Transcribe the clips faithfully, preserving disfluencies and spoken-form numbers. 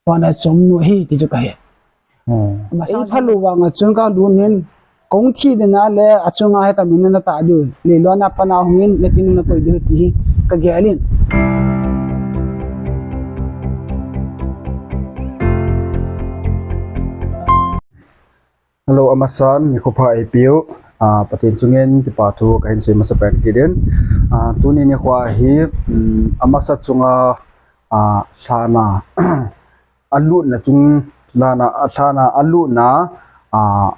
Vana chom nu hi ti chu kahe. Hmm. Masa ei phalu vanga chun kalut in, kong thi dena le achunga hi kamin natah diu. Leilona pana hungin natin nakoi diu ti hi kagel in. Hello, amasan, nikho pha eipeu. Ah, Pathen chungin kipa thu kahin sei masa pen kit in. Ah, tuni nikho hi, um, amasa chunga, ah, lhana alutna chung, lhana, lhana alutna, ah,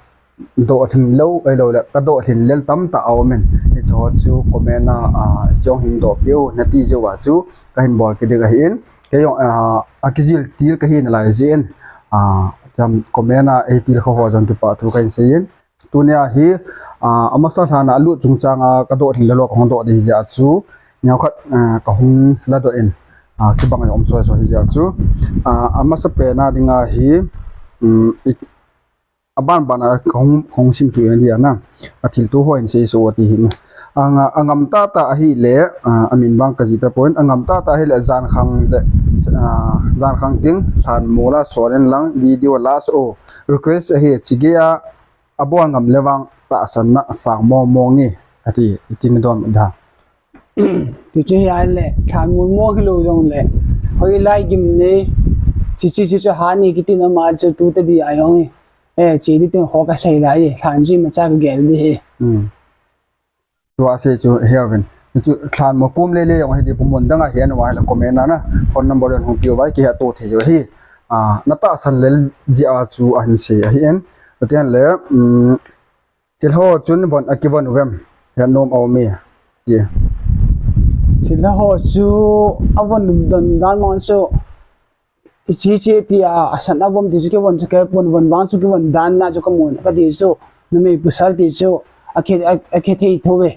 dohlhin lou, ahilou le, kadohlhin lel tamtah aumin. Hicheho chu comment a, ah, chong hin doh peh un nati jeh uva chu kahin bol kit ding ahin. Kei jong, ah, akijil til kahi nalai jeh in, ah, cham comment a eitil kha ho jong kipa thu kahin sei in. Tunia hi, ah, amasa lhana alut chungchanga kadohlhin lel u kahung doh ding hijeh a chu, neokhat, ah, kahung ladoh in, ah, kibang jong um soisoi hijeh a chu, ah, amasa pena dinga hi, um, i, aban bana kahung, kahung simsuh in dia na. Athilto ho hin seisoh u ati hin. Anga, angam tahtah ahile, ah, amin vang kajih tapon, angam tahtah ahile jankhang le, ah, jankhang ding lhan mola solen lang video la so. Request ahi, chigei a, abol ngam le vang tahsanna asang mong mong e, ati, iti nadon da. Tichu hi ahile, lhan mong mong hilou jongle, hoilai gimnei, chichi chichu hani kiti na ma chu tu tadi a jong e. Eh, chi di tin ho kasei lai, lhan chu imacha kagel di hi. Hmm. Tua sei chu heuvin. Chu lhan mo pum lele jong hi di pum mun dang ahi, ahile comment a na phone number jong hung peh uva kihe to thei jo hi. Ah, natahsan lel jeh a chu ahin sei ahin. Ati le, um, thilha ho chun von akivon uvem? He nom aume. Ti. Thilha ho chu avon don dan mon chu Ichi chi tia, asan avom ti chu kivon chu kivon, von vang chu kivon dan na chu kamun, kati chu, numei pasal ti chu, akhe, a, akhe thei thou ve.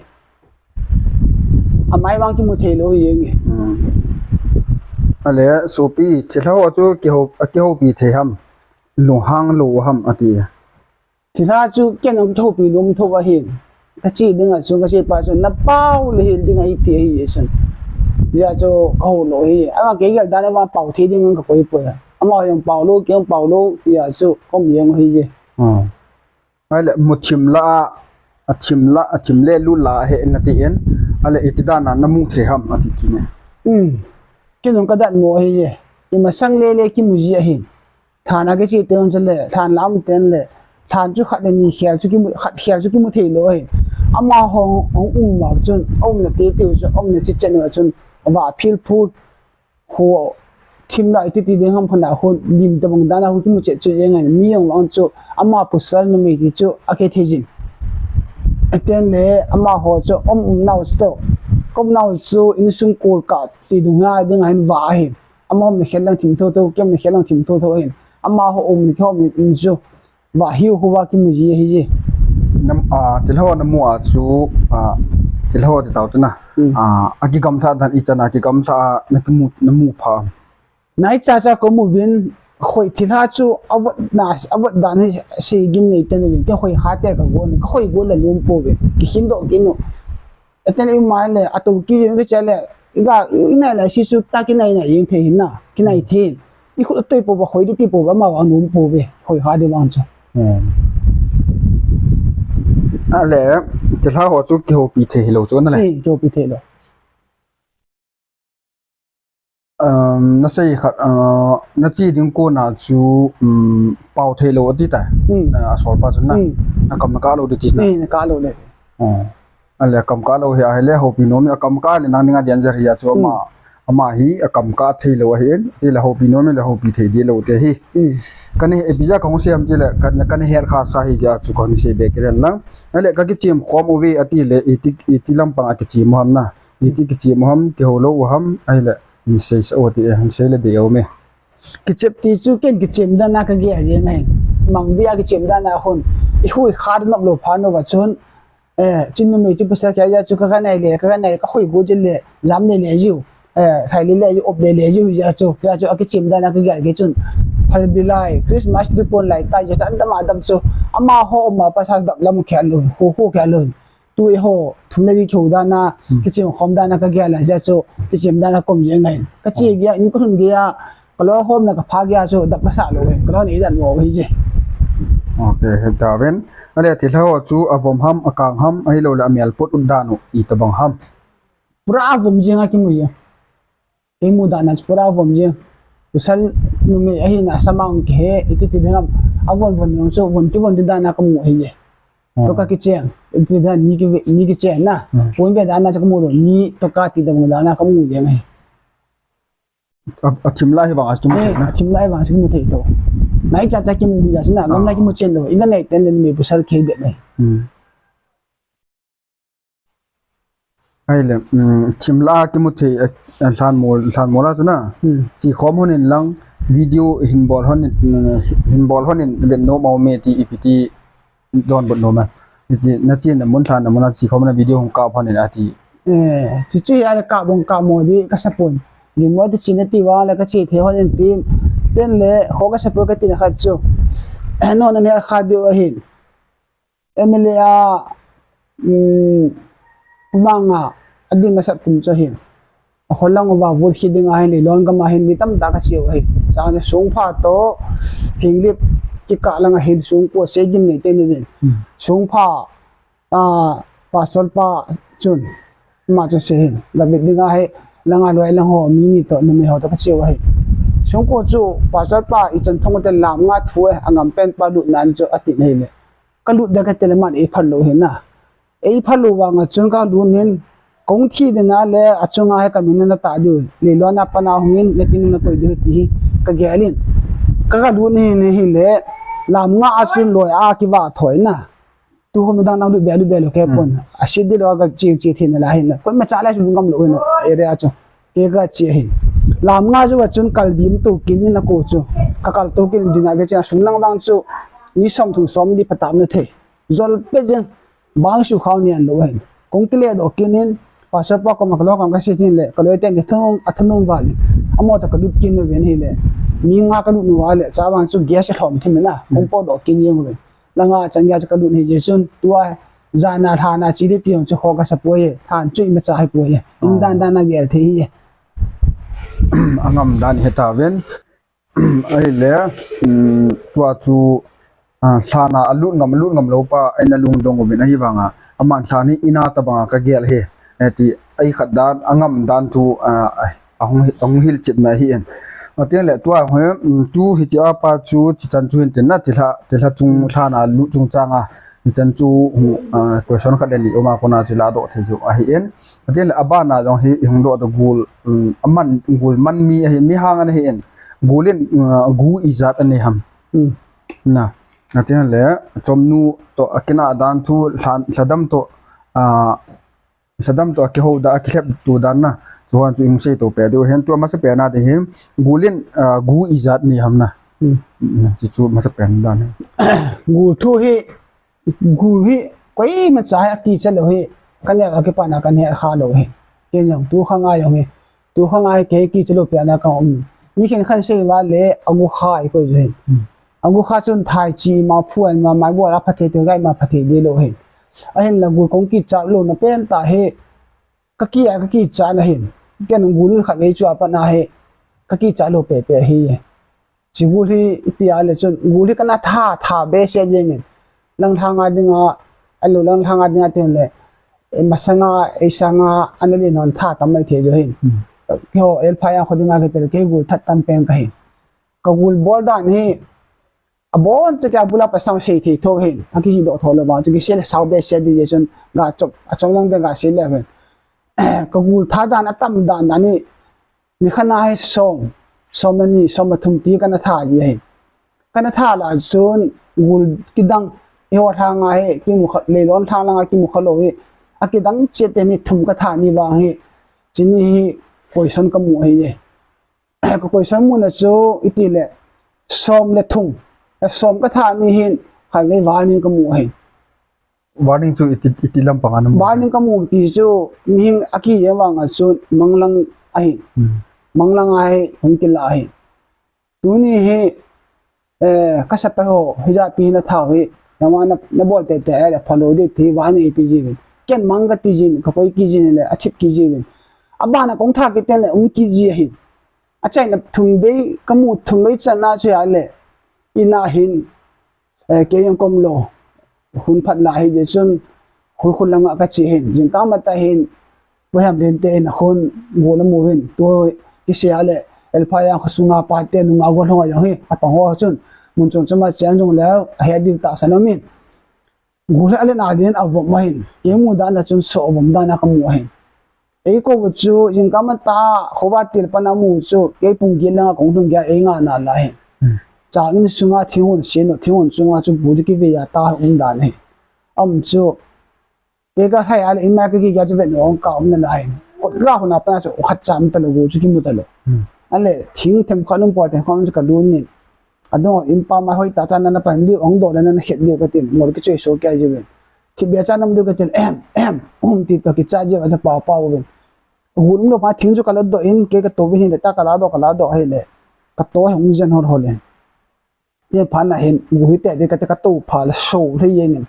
Amai vang kimu thei lou hi jeng e. Hmm. Ahile, sopi, thilha ho chu kihou, akihoupi thei ham, lunghang lou ham, ati. Thilha chu ken jong kithopi nom thou ahin. Kache dinga chun kachepa chun napao le hil ding ahi ti ahi chun. Hijeh chun kahou lou ahi. Ama kei gel dan a vang pao thei ding kakoi poi. Ama jong pao lou, kei jong pao lou, hijeh chun kaum jeng u ahi je. Hmm. Ahile muthim la a, athim la, athim le lut la ahi nati in. Ahile iti dan a namu thei ham ati kit in. Hmm. Ken jong kadat mo ahi je. Imasang lele kimu ji ahin. Lhan a kiche teng chule, lhan lam teng le, lhan chu khat le ni khel chu kimu, khat khel chu kimu thei lou ahi. Amaho hung um uva chun, aumna teitei u chu, aumna chichan uva chun, va phil phul, khu thim lai titi ding ham khana khu, lim tabang dan a khu kimu chet chu jeng ahi, mi jong vang chu, ama pasal numei ti chu, akhe thei jin. Aten le, amaho chu, um um nau chu to, kum nau chu, insung kol kah ti dunga ding ahin va ahi. Ama um na khel lang thim thotho, kei um na khel lang thim thotho ahin. Amaho um na kei um in chu. Va hiu hu va kimu ji ahi je. Nam, ah, thilha ho namu a chu, ah, thilha ho ti tau tu na. Hmm. Ah, akigamlha dan ichan a kigamlha a nakimu, namu pha. Nai chacha kamu uvin, khoi thilha chu avot na, avot dan hi sei gim nei teni uvin, kei khoi kha te kagon, kakhoi gon la lum pouvin, kikhin doh kit u. Aten le ima le, atoh kit jeng kei che le, iga, inai le, si su ta kinai nai jeng thei hin na, kinai thei. Ikhut atoi pouva, khoi di ti pouva, ama vang nom pouve, khoi kha di vang chu. Hmm. Ahile, thilha ho chu kihoupi thei hilou chu na le. Eh, kihoupi thei lou. Um, nasei khat, uh, nache ding kona chu, um, pao thei lou ati tai. Hmm. Na, asolpa chu na. Hmm. Nakam nakah lou ding ti na. Hmm, nakah lou le. Oh. Ahile akam kah lou hi ahile houpi nom, akam kah le nang dinga danger hi a chu ama, hmm, ama hi akam kah thei lou ahin, tile houpi nom le houpi thei di lou te hi. Hmm. Kani, ipi jeh a kahung sei ham tile, ka, kana het kha sa hijeh a chu kahung sei be kit in lang. Ahile kakichem khom uve ati le, iti, iti lampang a kichem u ham na. Iti kichem u ham, kihou lou u ham, ahile, hin seisah u ti, eh, hin sei le dei aume. Kichep ti chu ken kichem dan a kagel jeng ahin. Mang bia kichem dan a khun. Ihui kha di nop lou phat uva chun. Eh, chin numei chu pasal khat a chu ka, kanai le, ka, kanai, kakhoi got jin le, lam le le jiu. Eh, khai le le jiu, op le le jiu, hijeh a chu, hijeh a chu, akichem dan a kagel kit chun. Phalbi lai, Christmas ti pon lai, tai jeh a chu, adam adam chu. Amaho um a pasal dap lam khel lou, khu, khu khel lou. Tu eiho, thum le li kihou dan a, hmm, kichem khom dan a kagel a, hijeh a chu, kichem dan a kaum jeng ahin. Kache, hmm, gei a, in kalhun gei a, Kalo hom na kapha gei a chu dap kasah lou e. Kalo nei dan mo hi je. Okay, heta ven. Ale thilha ho chu avom ham, akang ham, ahilou le amel put ut dan u itobang ham? Pura avom jeng a kimu e. Kei mu dan a chu pura avom jeng. Pasal numei ahina samang ke he, iti ti ding ham. Avon von jong chu von ti von ti dan a kamu hi je. To ka kicheng, iti dan ni ki ni kicheng na. Pon ve dan a chu kamu ro, ni to ka ti dong dan a kamu jeng e. A, athim lai vang a kimu thei na. Athim lai vang a kimu thei to. Nai cha cha kimu ya sina, gam lai kimu chen lou. Ina nei ten den me pasal kei be mai. Ahile, thim lai kimu thei, lhan mo, lhan mo la chu na. Chi khom hon in lang, video hin bol hon in, hin bol hon in ven nom a um e ti ipi ti. Donbut nom a. Hiche, na chena mun, lhanna mun a chi khom na video hung kap hon in ati. Eh, chi chu hi a le kap bong kap mo di ka sa pon. Di mo ti chi na ti vang le ka chi thei hon in tin. Ten le, kho ka sa pon ka ti na khat chu. Eh, no na ne kha di o hin. M L A a, um, manga, a di masa kum chu hin. A kholang uva vut khi ding ahin, Leilon gam ahin mi tamtah ka cheu ahi. Chang sungpha to, hinglip, kikah lang ahin sungko se gin nei te ni din. Sungpha, a, pastor pa chun, ma chu se hin. David ding ahi, langa loi lang ho, mi ni to, numei ho to ka cheu ahi. Sungko chu, pastor pa, i chan thong te lam nga thu e, angam pen pa lut nan chu, ati nei le. Ka lut da ka ti le man ei phal lou hin na. Ei phal lou vang a chun ka lut nin, kong thi ding a le a chunga hi ka min na ta diu. Leilon a pan a hung in, na tin na koi diu ti hi ka gel in. Ka ka lut ni ni hi le, lam nga a chun loi a ki va thoi na. Tu ho mi dang dang lut be lut be lou ke pon. A si di lou ka chi chi thi na la hin na. Koi ma cha la su ngam lou hin na. Area chu. Ke ka chi hin. Lam nga chu a chun kal bim to kin ni na ko chu. Ka kal to kin din a ke cha sung lang bang chu. Ni som thum som di pa tam na thei. Jol pe jeng, bang su khau nian lou hin. Kong kile doh kin in, pastor pa koma ka loi kam ka se tin le, ka loi ten ni thum, a thum val in. Amo ta ka lut kin nu ven hi le. Mi nga ka lut nu va le, cha vang chu gas lhom thim na, kong po doh kin jeng ven. Langa chan gas ka lut ni je chun, tua, jana lhana chi de ti chu kho ka sa poi, than chu i ma cha hi poi. In dan dan a gel thei hi. Angam dan hi ta ven. Ahile, um, tua chu, ah, lhana a lut ngam, lut ngam lou pa, ina lungdong uvin ahi vanga. Aman lhan hi ina tabanga ka gel hi. Eh, ti, ahi khat dan, angam dan tu, ah, ahung, ahung hil chit na hi en. Ati le tua, he, um, tu hi ti a pa chu, ti chan chu hin tin na, ti lha, ti lha chung lhana lut chung changa. Ti chan chu, um, ah, question khat le li, oma kona chu la doh thei chu ahi en. Ati le abana jong hi, hung doh to gul, um, aman, gul man mi ahi, mi hang ana hi en. Gul in, uh, gu ijat anei ham. Na. Ati le, chomnu to akina dan thu, lhadam to, uh, lhadam to akihou da, akilhep tu dan na. Chu hon chu ing sei to pe diu hen tu masa pe na de hin. Gul in, uh, gu ijat nei ham na. Na, chu chu masa pe dan. Gul thu hi, Gul hi, koima cha hi akicha lou hi, ka neo a kipana ka neo kha lou hi. Kei jong tu khang a jong hi, tu khang a hi kei kicha lou pia na ka um. Mi khen khan sei va le, agu kha i koi lou hi. Agu kha chun thai chi ma phuan ma mai bo la phathe te gai ma phathe de lou hi. Ahin la gul kong kicha lou na pen ta hi, ka ki a ka kicha na hin. Ken gul kha vei chu a pa na hi, ka kicha lou pe pe hi. Chi gul hi iti a le chun, gul hi kana tha, tha behseh jeng in. Langthang a dinga, alu langthang a dinga ti le, eh, masanga, eh, sanga, ana le non tha tam mai thei jo hin. Keiho, el pha yang kho dinga kei te le, kei gul that tam pen ka hin. Ka gul bol dan hi, abon che ka bula pa sang sei thei tho hin. Aki ji do tho lo ba, che ki sei le sao behseh di je chun, ga chop, a chop lang de ga sei le hin. Ka gul tha dan a tam dan dan hi, Ni khat a hi som, som le ni, som le thum ti kana tha ji ahi. Kana tha la chun gul kidang, eiho lhang a hi, kimu kha, Leilon lhang lang a kimu kha lou hi. Akidang chet te ni thum ka tha ni vang hi. Chini hi question ka mu ahi je. Ka question mu na chu iti le som le thum. Som ka tha ni hin, khatvei warning ka mu ahi. Warning chu iti, iti lampang a na mu? Warning ka mu ti chu, mihing a ki jeng vang a chu, manglang ahi. Manglang ahi, hung kila ahi. Tuni hi, eh, ka sa pa ho, hijat pi na thau hi, na ma na, na bol te te le, follow de ti, warning pi ji vin. Ken mang ka ti jin, ka koi ki jin le, a thip ki ji vin. Abana kong tha ki ten le, ung ki ji ahi. Achaina thum vei, kamu thum vei channa chu ahile, ina hin, eh, kei jong kaum lou. Hun phat lai hi jeh chun, hun, hun langa kache hin. Jingkah matah hin, Pu Hemlen te in akhun gol amu hin. Tu kisei a le, L F I R khosunga pate nunga gol hung a jong hi, apang ho chun, mun chom chom a cheng jong le, ahet diu tahsan aumin. Gol hi alen alen avom ahin. Kei mu dan a chun so avom dan a kamu ahin. Eikou chu, jingkah matah, khovah til pan a mu chu, kei pung get langa kahung lhung geiya einga nalai ahin. Hmm. Chang in sunga thinghon sen u, thinghon chunga chu gol kivei a ta um dan ahi. Aum chu, kei kalhai a le, in mai kakigel chu vet nom ka um nalai ahin. Kot ga hon a pat a chu, khat cha um talou, gol chu kimu talou. Hmm. Ale, thing themkhat um poi, themkhat um chu kalut in. Adang in pa ma hoi ta chan na pan diu, hung doh le na khet diu katin, ngol kichoi so kei jiuvin. Thipbeh cha nam diu katin, em, em, um ti toh kicha jiu, ata pao pao uvin. Gol um lou phat thing chu kala doh in, kei katou vin hin le ta kala doh, kala doh ahile. Katou hung jen hol hol in. Yen phat na hin, gol hi teh ding kati katou phat le so le jeng in.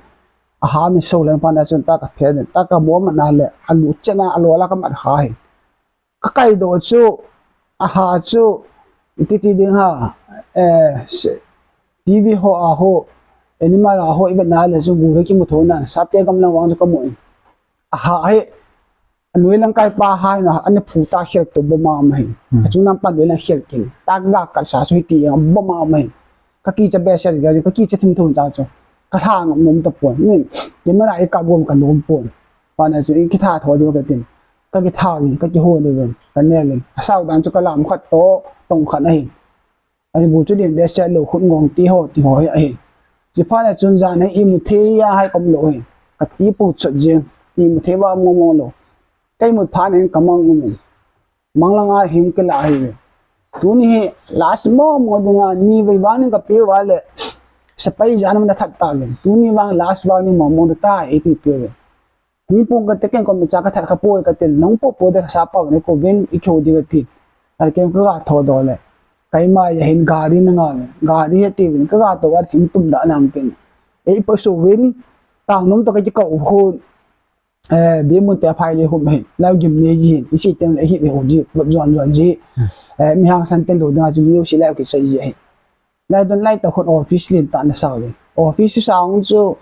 Aha mi so le phat na chun ta kaphet in, ta kamu man a le, alu chen a, alo la kamat ha hin. Kakaidoh chu, aha chu, iti ti ding ham, eh, se-, T V ho a ho, animal a ho, ivet na le chu gol hi kimu thou nan, sapte gam lang vang chu kamu in. Aha hi, anoi lang kai pa ha in, ana phu ta khel to bom a um ahin. Hmm. Achung nam pan anoi lang khel kin. Ta ga kasa chu hiti a bom a um ahin. Kakicha behseh, kakicha thim thum cha chu. Kalha ngam nom tapon. Min, camera i kap gom kanom pon. Phat na chu i kitha tho diu katin. Kakitha uvin, kakihon uvin, kanel in. Asao dan chu kalam khat toh, tong khat ahin. Ahi gol chu len behseh lou, khut ngong ti ho, ti ho hi ahin. Chuphat na chun jan hi imu thei a hai kaum lou ahin. Kati pu chot jeng, imu thei va mong mong lou. Ka imut phat na hin kamang umin. Mang langa hin kila ahiuve. Tuni hi last mo mo dinga ni vei vang in kape uva le. Sepai jan na that tauvin. Tuni vang last vang ni mo mo ta e ti pe uve. Hung pung kate ken koimacha kathat kha poi katin. Nahung po po de kasapa uvin, kouvin, ikihou diu kati. Ahin ken kaga tho doh le. Kaima a hin gari na nga uve. Gari hi tiuvin kaga tho uva thing tum da nam pen. Ei po so uvin, tang nom toh kakikou u khun. Eh, Bimun te aphai le hum ahin, lau gim nei ji hin, isi teng le hi ve hum ji, jon jon ji. Hmm. Eh, mi hangsan ten lou dinga chu mi u si lau kisei ji ahin. Lai don lai ta khun office len ta na sa uve. Office sa ung chu,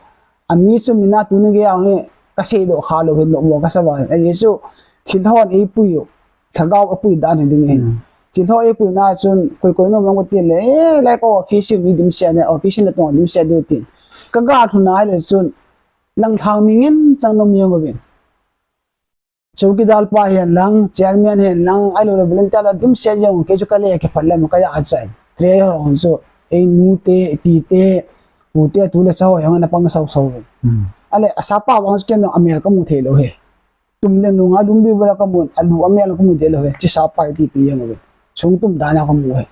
ami chu mina tuni gei a hi, kasei doh kha lou hin, lou mo kasa uva. Ahi chu, thil hon eipui u, lhagao apui dan hi ding ahin. Hmm. Thil ho eipui na chun, koi koi nom lang kati le, eh, lai ka office mi dimset ne, office na tong dimset diu tin. Kaga lhun na le chun, lang lhang mi ngin chang nom jeng uvin. Chowkidar pa hihen lang, chairman hihen lang, ahilou le volunteer la dimset jeng u, kei chu kale kiphat lam kaja achain. Tray ho chu, ei nu te, pi te, pu te, tu le cha ho jong ana pang sau sau uvin. Hmm. Ale, asapa vang chu ken jong amel kamu thei lou ahi. Tum le nunga lum bi bula kamun, alu amel kamu thei lou ahi. Chi sapa iti pi jeng uvin. Sung tum dan a kamu ahi.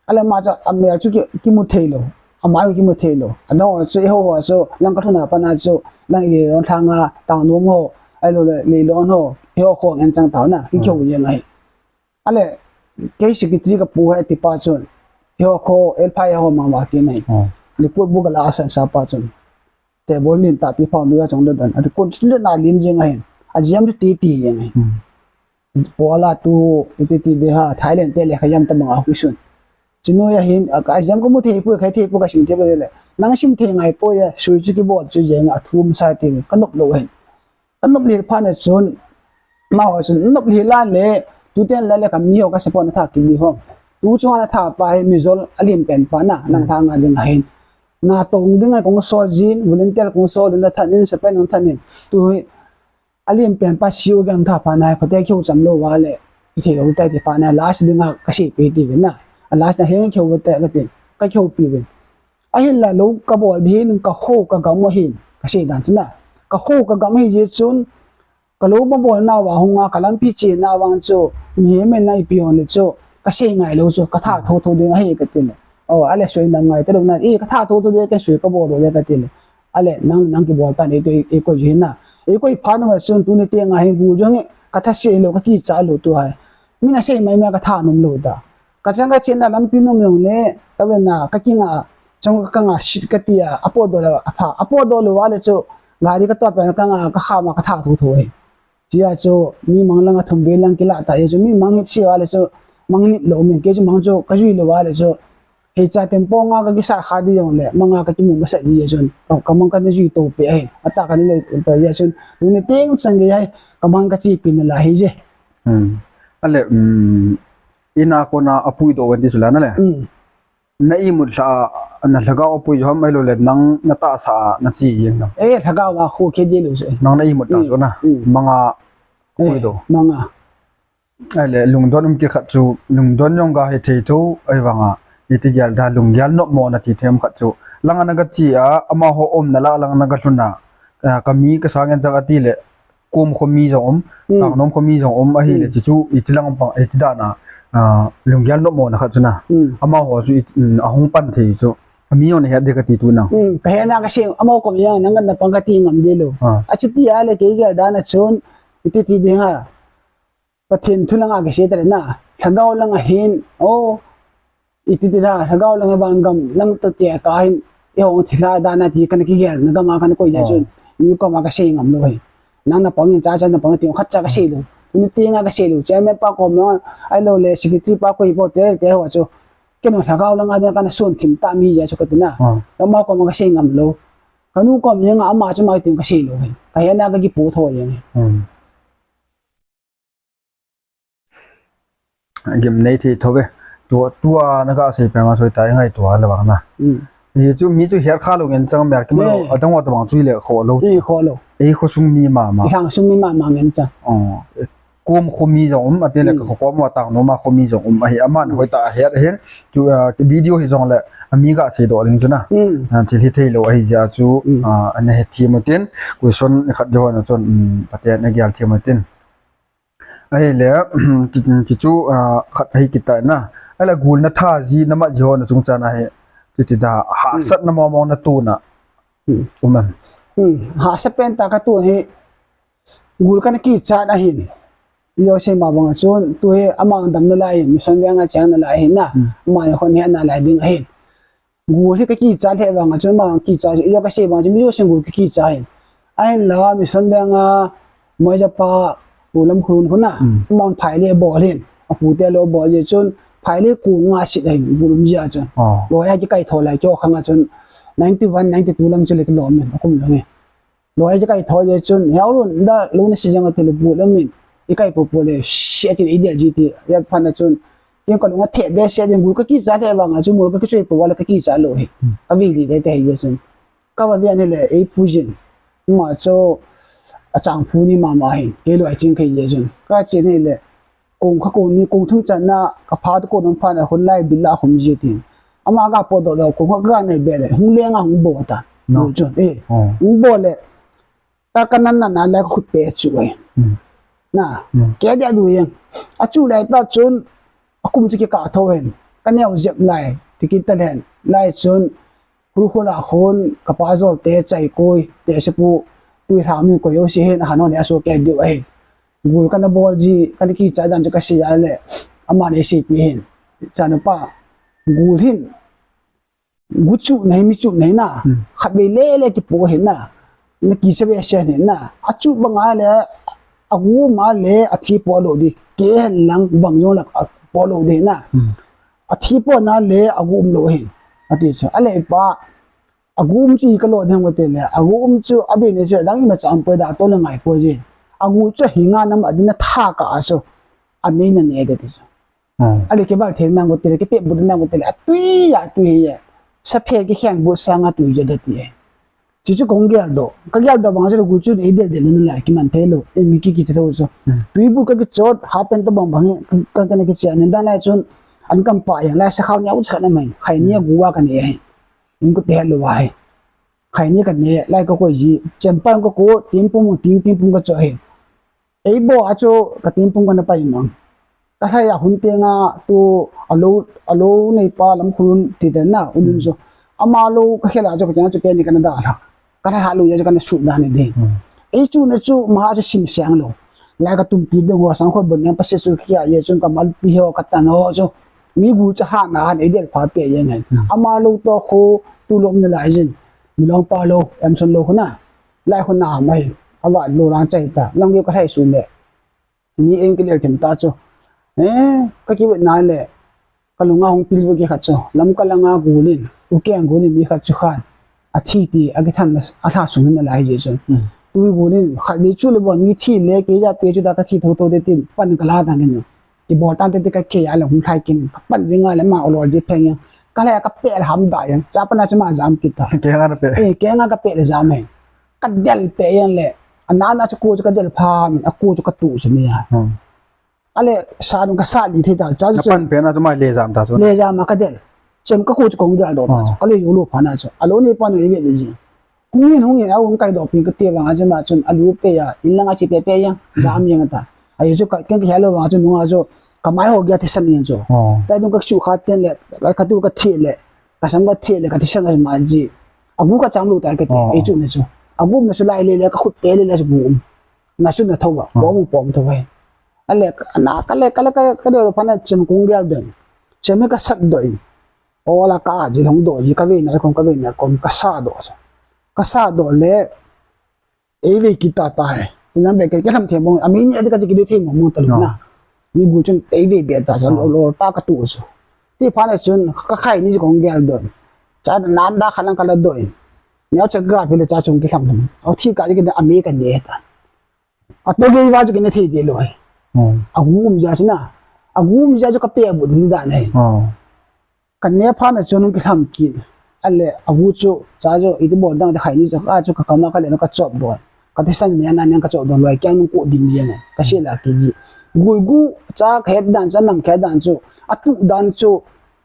Ale ama chu, amel chu ki, kimu thei lou. Ama kimu thei lou. Adang ho chu, eiho ho chu, lang kalhun a pat na chu, lang i lon thang a, tang nom ho, ahilou le, lei lon ho, eiho ho ngen chang tao na, ki, hmm, kihou jeng ahi. Ale, kei secretary kapu hi ati pa chun, eiho ho, L F I R ho mang va kin ahi. Hmm. Record book ala asan sa pa chun. Table len tahpi pha um a chang le dan. Ati kon chu le na len jeng ahin. A jam chu ti ti jeng ahin. Hmm. Paula tu, iti ti de ha, Thailand te le kha jam ta mang a kisun. Chinoi a hin, a, ka jam kamu thei poi, khai thei poi, kasim thei poi le. Nang sim thei ngai poi a, sui chu kibol chu jeng a thum sa ti, kanop lou ahin. Kanop lheh phat na chun, amaho chun, nop lheh lan le, tuten la le kami ho ka support na tha kit di ho. Tu chunga na tha pa hi mijol alen pen pa na, nang, hmm, lhang a ding ahin. Na tong ding a kong sol jin, volunteer kong sol in na than in, sepai nang than in. Tu hi, alen pen pa siu gang tha pa na, phatea kihou cham lou uva le, i thei lou tai ti pa na, last ding a ka sei pi ti uvin na. A last na heng kihou uvin te ka tin, ka kihou pi uvin. Ahinla lou kabol ding hin ka kho ka gam ahin, kasei dan chu na. Ka kho ka gam ahi jeh chun, ka lou babol nauva hung a ka lampi chena vang chu, mihem in na ipi hon le chu, kasei ngai lou chu, ka tha tho tho ding ahi kati le. O, ale soi nam ngai talou na, i ka tha tho tho ding ka soi kabol lou le kati le. Ale nang, nang kibol tan, ei tu, ei, ei koi ji hin na. Ei koi phat na chun tuni te nga hin gu jong ka tha sei lou, ka kicha lou tu ahi. Min asei mai mai ka tha nom lou ta. Ka chang ka chenna lampi nom jong le, ka ve na, ka kinga, chang ka nga sit kati a, apo do le, apha, apo do lou uva le chu, gari ka to pen ka nga, ka kha ma ka tha tho tho ahi. Chia chu, mi mang langa thum vei lang kila ta, e chu, mi mang hit si uva le chu, Mang nit lou min, kei chu mang chu ka jui lou a le chu, hei cha tempo nga ka kisa kha di jong le, mang nga ka kimu masat di jeh chun, ka, ka mang ka na jui to pe ahi, ata ka na loi to pe jeh chun, tuni teng chang gei ahi, ka mang ka chi pi na la hi je. Hmm. Ale, um, ina kona apui doh ven ti chu la na le. Hmm. Na imut lha a, na lhagao apui ham ahilou le, nang na tahsa a na chi jeng nam? Eh, lhagao a khu ke di lou se. Nang na imut ta chu na. Hmm. Mang a apui doh. Mang a. Ahile, lungdon um kit khat chu, lungdon jong ga hi thei tho, ahivang a, iti gel da, lunggel nopmo na ti them khat chu. Lang a na ga chi a, amaho umna lah lang a na ga lhun a, eh, ka mi ka sang en chang ati le, Kom khomi jong um, Hmm. Tangnom khomi jong um, ahile Hmm. chu chu, iti lang pang, iti dan a, ah, lunggel nopmo na khat chu na. Hmm. Amaho chu it-, um, ahung pan thei chu. Ami jong na het di ka ti tu nang. Hmm. Ka het na ka sei, amaho kom jong nang na pang ka ti ngam di lou. Ah. Achuti a le kei gel dan a chun, iti ti ding ham. Pathen thu lang a ka sei ta le na. Lhagao lang a hin, oh, Iti ti da, lhagao lang vang gam, lang to tia ka hin, i hong thilha dan a ti ka na kigel, na gam a ka na koi jeh chun, Oh. mi koma ka sei ngam lou hi. Nang na pang in cha cha na pang ti khat cha ka sei lou. Ni ti nga ka sei lou. Chairman pa kom no, ahilou le, secretary pa koi po te, te ho chu. Kei no lhagao lang a dia ka na sun thim ta mi jeh chu ka ti na. Oh. Ama koma ka sei ngam lou. Ka nu kom jeng a ama chu mai ti ka sei lou hi. Ka he na ka kipu tho jeng hi. Hmm. Gim nei thei tho ve. Tua, tua na ka sei pe ma soi ta ngai tua le vang na. Mm. Ye chu mi chu hiat kha lou ngen chang mer ki ma lou, Eh. Adang wa ta vang chu le kho lou. Eh, kho lou. Ei kho sung mi ma ma. Lhang sung mi ma ma ngen chang. Oh. Kom khomi jong um, ati le Mm. ka kho kom wa tang no ma khomi jong um ahi aman Mm. hoi ta hiat ahin. Chu, ah, ki video hi jong le, ami ga sei doh ding chu na. Mm. Ah, thil hi thei lou ahi jeh chu, Mm. ah, ana he thi mo tin. Question khat jo na chun, um, pate na gel thi mo tin. Ahile, ki, ki chu, ah, khat ahi kita na. Ahile gul na tha ji na mat ji ho na chung chan ahi. Ki ti da, hahsat na mong mong na tu na. Hmm. Um em. Hmm. Hahsat pen ta ka tu hi. Gul ka na kichat ahin. Yo se ma bang chun, tu hi amang dam na lai, mission veng a chang na lai hin na. Hmm. Ama yo khon hi na lai ding ahin. Gul hi ka kicha lheh vang a chun, amang kicha, iyo ka sei vang a chun, mi jousen gul ka kicha hin. Ahinla, mission veng a, Maija pa, Pu Lamkhun khun a, Mm. amang phai le bol hin. Apu te lo bol jeh chun, phai le kong nga sit hin, gul um jeh a chun. Oh. Loi a kikai tho lai, kio khang a chun, ninety one, ninety two lang chu le kilom hin, akum lang hin. Loi a kikai tho jeh chun, hiaulun da, luna si jang a ti le bu la min, i kai po po le, si a ti le i del ji ti, ya phan a chun, ken ka lunga the be se ding gul ka kicha le vang a chun, mul ka kichoi po va le ka kicha lo hi. Hmm. Ka vi li le te hi jeh chun. Ka va vi a ni le, ei pu jin. Ma chu, a chang phu ni ma ma hin, ke lo a ching kai jeh chun. Ka chi ni le, Kong kha kong ni, kong thum channa, ka phat kong nung phat na hun lai bil la khum ji tin. Ama ga po do do, kong kha ga nei be le, hung le nga hung bo ta. No. Mu chun, eh. Oh. Hung bo le, ta ka nan nan na lai ka khut pe chu eh. Mm. Na, Mm. ke dia du yeng. A chu lai ta chun, a kum chu ki ka tho hen. Ka neo jep lai, ti ki ta len. Lai chun, Ukhrul a khun, ka pa jol te, chai koi, te se pu, tui hlam in koi o si hin, a han hon le a su ke diu ahin. Gul ka na bol ji, ka na kicha dan chu ka sei a le, ama nei sei pi hin. Chanu pa, gul hin, gu chu nei, mi chu nei na, Hmm. khat vei le le kipu hin na, na kicha ve se hin na, a chu bang a le, a gu ma le, a thi po lo di, ke hen lang vang jong la, a po lo di na. Hmm. A thi po na le, a gu um lo hin. A ti chu, a le pa, A gu um chu i ka lo ding vate le, a gu um chu a be ne chu a dang i ma cham poi da to le ngai poi je. A gu chu hi nga nam a din a tha ka a chu. A mei na ne de ti chu. Hmm. A le ke bal the nang vate le, ke pe bu nang vate le, a tui a tui ye. Sa phe ke khen bu sa nga tui je de ti ye. Chi chu kong gel do. Ka gel do bang chu gu chu nei del del na la ki man the lo. E mi ki ki the lo chu. Hmm. Tui bu ka ki chot, ha pen to bang bang ye. Ka, ka na ki che ne da lai chun. An kam pa ye, lai sa khau nya u cha na mai. Khai ni a gu wa ka ne ye. Min ku te lo wa he. Khai ni ka ne, lai ka koi ji, chem pa ka ko, tim pum, tim, tim pum ka cho he. Ei bo a cho, ka tim pum ka na pai mang. Ka lai a hun te nga, tu, a lo, a lo nei pa lam khun ti te na, un un cho. Ama lo, ka khela cho, ka chang cho, ke ni ka na da la. Ka lai ha lo ya cho, ka na su da ni de. Hmm. Ei chu na chu, ma cho sim siang lo. Lai ka tum pi dong ho sang kho bon yang pa se su kia ye chun ka mal pi ho ka tan ho chu. Mi gu cha ha na han ei del pha pe ye ngai. Hmm. Ama lo to kho tu lom na lai jin. Mi long pa lo, em son lo khuna. Lai khuna mai. Awa lo lang chai ta. Lang ge ka thai su le. Mi eng ke lel them ta chu. Eh, ka kivet na le, ka lunga hung pil ve khat chu. Lamka langa gul in, u keng gul in mi khat chu khan. A thi ti, a kithan na, a lha sung in a lai je chun. Tui gul in, khat ve chu le bon mi thi le, ke ja pe chu da ka thi tho tho de tin, pan ka la ta ngin. Ti bol tan te ti ka ke ya le hung thlai kin, ka pan jing a le ma o lo je pheng ya. Ka le ka pe le ham da yang, cha pan a chu ma jam kit ta. Ke nga na pe. Eh, ke nga ka pe le jam e. Ka del pe yang le, a na na chu ko chu ka del pha min, a ko chu ka tu chu mi ya. Ale sa dong ka sa di thei ta, cha chu. Na pan pe na chu ma le jam ta chu. Le jam a ka del. Chem ka ko chu kong del do ta chu. Ka le yo lo pha na chu. A lo ni pan no i ve le ji. Hung in, hung in, a hung kai dawk pin ka ti vang a, chima chun a lu pe a, in lang a chi pe pe yang, jam yang ta. A yu chu ka, ken ka hia lo vang a chun nung a chu, ka mai ho gya thisan yang chu. Tai dung ka su kha ten le, ka, ka tu ka thi le, ka sam ka thi le, ka thisan a ma ji. A gu ka cham lu ta ka ti, ei chu ne chu. A gu na chu lai le le, ka khut pe le le chu gu. Na chu na tho ba, pom pom tho ba. A le, na ka le, ka le ka, ka do pha na chem kung gel den. Chem ka sat do in. Ola ka ji long do ji ka ve na kom ka ve na kom ka sa do sa. Ka sa do le ei ve kita ta he. Ina be ke ke tham the mo. A mi ni a de ka de ki de the mo mo ta lu na. Mi gu chun ei ve be ta sa lo lo ta ka tu so. Ti pha na chun ka khai ni kong gel do. Cha na da kha lang ka la do. Ni cha ga pe le cha chung ki tham tham. A thi ka ji ki da a mi ka ne ta. A to ge va chu ki ne the de lo he. A gu um ja chun na. A gu um ja chu ka pe bu di da ne. Ka ne pha na chu nung ki tham ki. A le a gu chu cha chu i ti bol dang de khai ni chu ka chu ka kama ka le no ka chop do. Ka ti san ne na ne ka chop do lo ai kyang nung ko dim ye ne. Ka se la ki ji. Gu gu cha ka het dan chu nam ka het dan chu. A tu dan chu.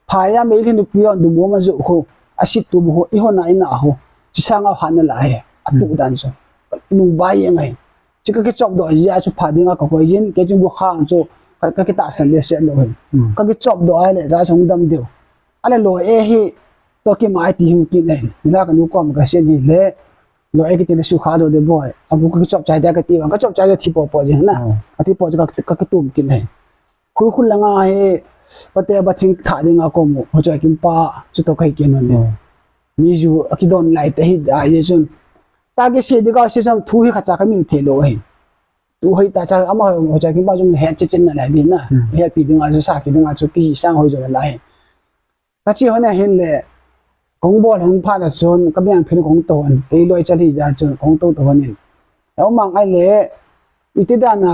Pha ya me le nu pi on du mo ma zu ho. A sit tu mo ho i ho na i na ho. Chi sang a ha na la he. A tu dan chu. Nung vai ye ngai. Chi ka ki chop do ya chu pha ding a ka koi jin. Ke chu gu khang chu. Ka, ka ki ta san le se lo he. Ka ki chop do ai le ja sung dam deu. A le lo e hi, to ki mai ti him ki ne. Ni la ka nu kom ka se ni le. Lo e ki ti le su kha do de boy. A gu ka ki chop chai de ka ti bang. Ka chop chai de thi po po ji na. A thi po ji ka, ka ki tum ki ne. Khu khu la nga he. Pa te ba thing tha ding a ko mu. Ho chai kim pa. Chu to kai ki no ne. Mi ju a ki don lai te hi da ye chun. Ta ki se de ka se sam thu hi kha cha ka min the lo he. Tu hoi ta cha ama ho cha ki ba jong he che chen na lai di na. He pi ding a chu sa ki ding a chu ki sang hoi jo lai. Ka chi ho na hin le. Kong bol hung pha na chun ka biang phin kong ton. Ei loi cha li ja chun kong to to nin. Au mang ai le. Iti da na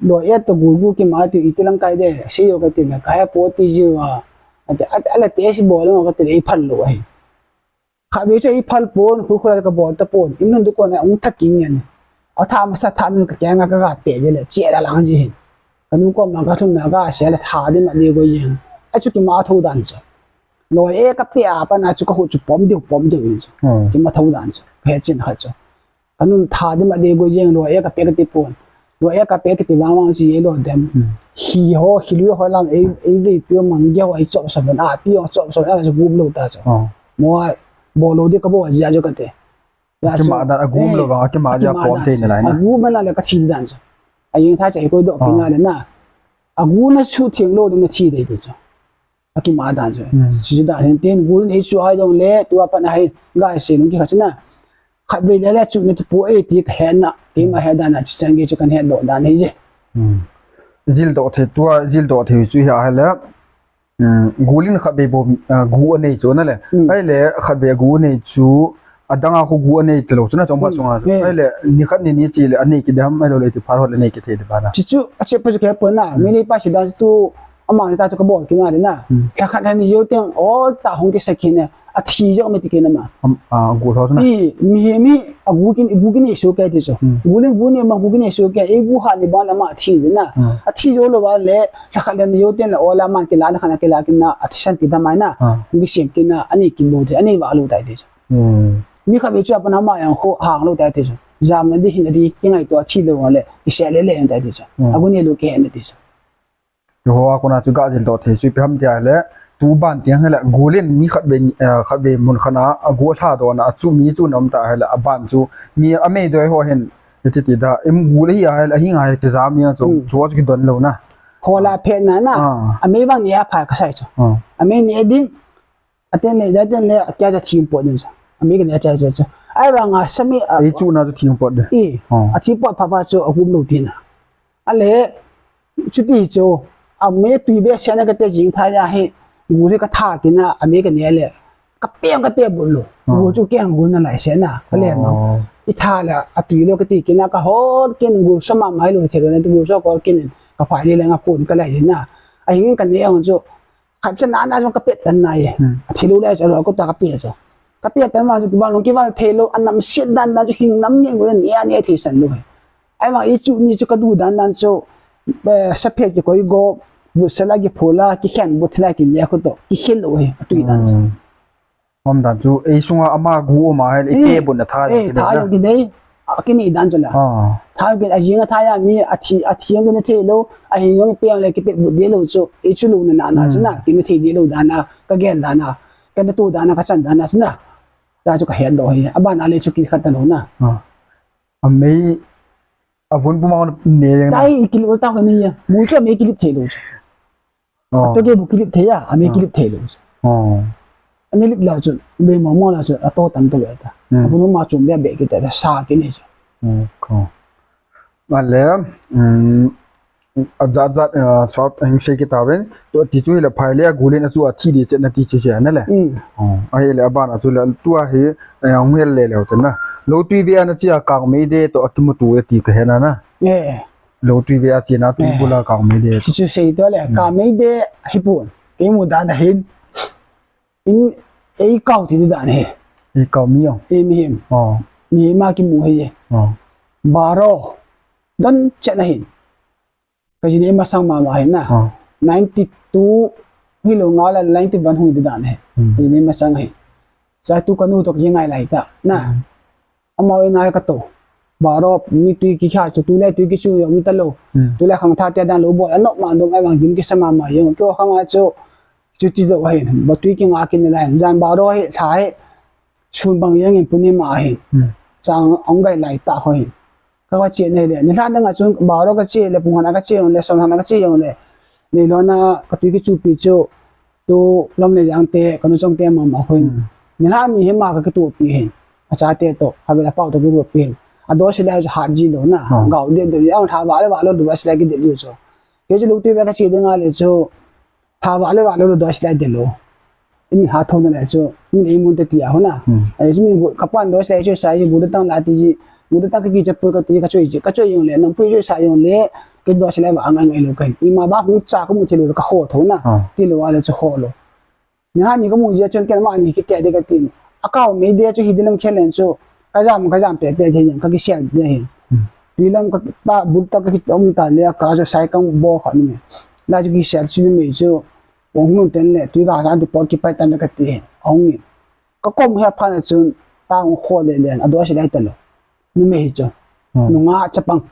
lo e to gu gu ki ma ti iti lang kai de. Si yo ka ti na kai po ti ji wa. Ate ale te si bol ka ti ei phan lo ai. Kha ve chu i phal pon, khu khu la ka bol ta pon. In nun du ko na ung tha king yan. A tha ma sa tha nun ka kya nga ka ga pe je le, che la lang ji hin. Ka nu ko ma ka thun na ga se la tha de ma de go yin. A chu ki ma tho dan chu. Lo e ka pe a pa na chu ka hu chu pom de pom de yin chu. Ki ma tho dan chu. Ka he chin kha chu. Ka nun tha de ma de go yin lo e ka pe ka ti pon. Lo e ka pe ka ti vang vang chu ye lo dem. Hi ho, hi lu ho lam e, e ve pi mang ge ho e chop sa ban a pi ho chop sa ban a chu gum lo ta chu. Mo a bol lo di ka bol jia jo ka te. Kima dan a gum lo vang a kima jia pom te ni lai na. A gum na le ka thi dan sa. A yin tha chai koi do pi na le na. A gu na su thiang lo na thi de de sa. A kima dan sa. Si dan hin ten gu nei su ai jong le tu a pa na hai ga se nung ki kha na. Khat ve le le chu na tu po e ti ka he na. Kima he dan na chi chang ge chu kan he do dan nei je. Jil do the tu a jil do the chu hi a he le. Gulin khat ve bou gu anei chu na le. Ai le khat ve gu anei chu adang a khu gu anei talo chu na chom pha sunga. Ai le ni khat ni ni chi le anei ki dam ai lo le ti phar hot le nei ki thei de ba na. Chi chu a che pa chu ke pa na. Mi ni pa si dan tu ama ni ta chu ka bol ki na de na. Kha khat ni yo teng ol ta hong ki sa ki na. A thi jo me ti ki na ma. A gu lo na. I mi he mi a gu ki gu ki nei su ke ti chu. Gulin gu nei ma gu ki nei su ke. E gu ha ni ba la ma thi de na. A thi jo lo ba le. Lha khat le ni yo ten le ola man ki la na khat na ki la ki na a thisan ki damai na. Ngi sem ki na ani ki lo te ani va lo tai te. Mi kha ve chu apa na ma yang kho hang lo tai te. Jam na di hin di ki ngai to a thi lo le. Ki se le le tai te. A gu ni lo ke na te. Ho a kona chu ga jil do the chu pi ham tia le. Tu ban tiang he le gulin mi khat ve khat ve mun khana a gu lha do na chu mi chu nam ta he le a ban chu mi a mei doi ho hen. Iti ti da, im gu le hi a, hi ngai ti jam ni a chu, chu chu ki don lo na. Ho la phe na na. A mei vang ni a pha ka sai chu. A mei ni ding. A ten le, da ten le, a kya ja thim po din sa. A mei ka ni a cha cha chu. Ai vang a sa mi a. Ei chu na chu thim po de. I. A thi po pha pha chu a gum lo ti na. A le, chu ti chu. Amei tui be sena kate jing tha ya hi. Gul hi katha kina, amei kane le. Kapem kape bulu. Ah. Gul chu keng gul nalai sena. Kale no. Oh. Itha la atui lo kati kina kahol kin gul so mama lo thelo na gul so ko kin kaphai le nga pun kalai na. Ahing kane ang chu. Khat cha nana chu kapet tan nai. Hmm. Athi lo le chu lo ko ta kapet chu. Kapet tan ma chu kival kival thelo anam siat dan dan chu hing nam nge gul ni ani thi san lo. Ahivang ichu ni chu kadu dan dan chu, eh, saphet kikoi go, vut sela kiphola, kikhen but thila kile khu to, kikhel lo hi, atui dan chu. Hmm. Umdan chu, eisunga ama gu uma hi, eh, ipe bun atha, eh, tha jong kinei, akinei dan chu la. Ah. Tha jong kin, ajing atha ya mi, athi, athi jong kinei thei lo, ahin jong ipe le kipet but de lo chu, ichu lo na na na chu na, kinei thei de lo dan a, kagel dan a, kanatu dan a, kachan dan a chu na. Ta chu kahet lo hi, aban a le chu kikhat ta lo na. Ah. Amei, avun puma ne yang. Tai ikilip tau kani ya. Mu chu amei kilip thei lo chu. Oh. Ato ke bu kilip thei ya, amei kilip thei lo chu. Oh. Ani lip la chu, be mo mo la chu, ato tam to be ta. Hmm. Avun ma chu be be kita ta sa kini chu. Hmm, ko. Male, um, Ajat jat, ah, sot hing sei kit tauvin. Tua ti chu hile phai le, agul in achu athi di chet nati chu sia na le. Mm. Oh, ahile aban a chu le, tua hi, eh, hung hel le le te na. Lo tui ve a na chia kang mei de to akimutu e ti kahe na na. Eh. Lo tui ve a chia na tui bula kang mei de. Chu chu sei to le, kang mei de hi pun. Kei mu dan a hin. In, ei kau ti di dan he. Ei kau mi jong. Ei mihem. Oh. Mihem a kimu he ye. Oh. Baro. Don chet na hin. Ka jin ei masang mama hi na. Ah. Ninety two hi lo nga la ninety one hung di dan hi. Hmm. Ka jin ei masang hi. Sa tu ka nu to ki ngai lai ta na. Hmm. Amau ei ngai ka to. Baro mi tui ki kha chu tu le tui ki chu yom ta lo. Hmm. Tu le khang tha te dan lo bol a nok ma dom ai bang jim ki sa mama yong. Kyo khang a chu chu ti lo hin. Ba tui ki nga ki ni lai. Jan baro hi tha hi. Sun bang yang in puni ma hin. Hmm. Chang ong gai lai ta ho hin. Ka va che nei le. Ni hlan dang a chun baro ka che le, pung hana ka che yong le, som hana ka che yong le. Ni lo na ka tui ki chu pi chu. Tu lom le yang te, ka nu chong te ma ma ho hin. Hmm. Ni hlan ni hi ma ka ki tu pi hin. A cha te to, ka ve la pau to ki tu pi hin. A do si le ha ji lo na. Hmm. Gau de de yang tha va le va lo du va si le ki de lu cho. Ke ji lu ti ve ka che de nga le chu. Tha va le va lo lo do si lai de lo. Imi ha tho na le chu, mi nei mun te ti a ho na. Hmm. Ai chu mi bu, ka pan do si lai chu sa ji bu de tang la ti ji, bu de tang ka ki cha pu ka ti ka choi ji, ka choi yong le, nam pui choi sa yong le, ke do si lai va ngai ngai lo kai. Ima ba hu cha ka mu ti lo ka ho tho na. Ah. Ti lo wa le chu ho lo. Ni ha ni ka mu ji chun ken ma ni ki ke de ka tin. A kau mei de chu hi de lam khelen chu. Ka jam, ka jam pe pe de ni ka ki sial de hin. Hmm. Tui lam ka ta bu ta ka ki um ta le ka chu sai ka bo kha ni. La chu ki sial chu ni mei chu. Ong nun ten le, tui ga la di por ki pai tan ka ti. Ong ni. Ka kom he phan chun, ta ong kho le le, a do si lai ta lo. Ni me hi chu. Hmm. Nu nga chapang.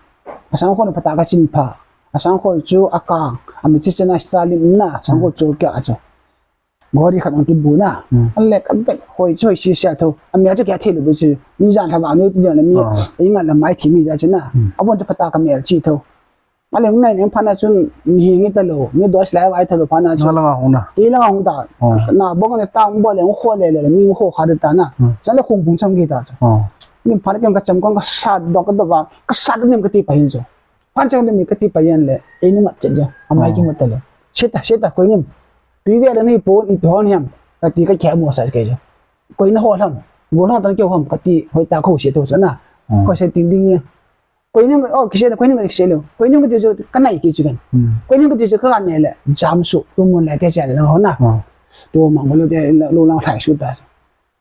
A sang kho na pata ka chin pha. A sang kho chu a ka. A mi chi chena sta lim na, a sang kho chu kya chu. Gori khat ong ki bu na. Hmm. A le ka be, hoi chu hoi si sia tho. A mi a chu kya thi lu bu chu. Mi jan tha ba nu ti jan mi. Ah. Ei nga la mai thi mi ja chu na. Hmm. A bon chu pata ka mel chi tho. A leng nai neng phan a chun mi hi ngi ta lo, mi do si lai vai ta lo phan a chun. Nga la nga hung na. Ti la nga hung ta. Oh. Na bo nga ta bo le hung kho le le, mi hung kho kha de ta na. Hmm. Chan le khung bung cham gi ta chu. Oh. Ni phan kem ka cham kong ka sa do ka do ba, ka sa do nem ka ti pa hin chu. Phan chang de mi ka ti pa yan le, ei ni mat chet ja, a mai ki mat ta lo. Se ta, se ta, koi nem. Pi ve le ni po, i pi hon hiam. Ka ti ka khe mo sa ke ja. Koi na ho lam. Go ho tan ke hom ka ti, hoi ta ko se to sa na. Hmm. Ko se ting ding ya. Koi nem, oh, kise le, koi nem kise le. Koi nem ka ti chu ka nai ki chu kan. Hmm. Koi nem ka ti chu ka ne le. Jam su, tu mun le ke se le ho na. Hmm. Tu mang ko lo te lo lang thai su ta.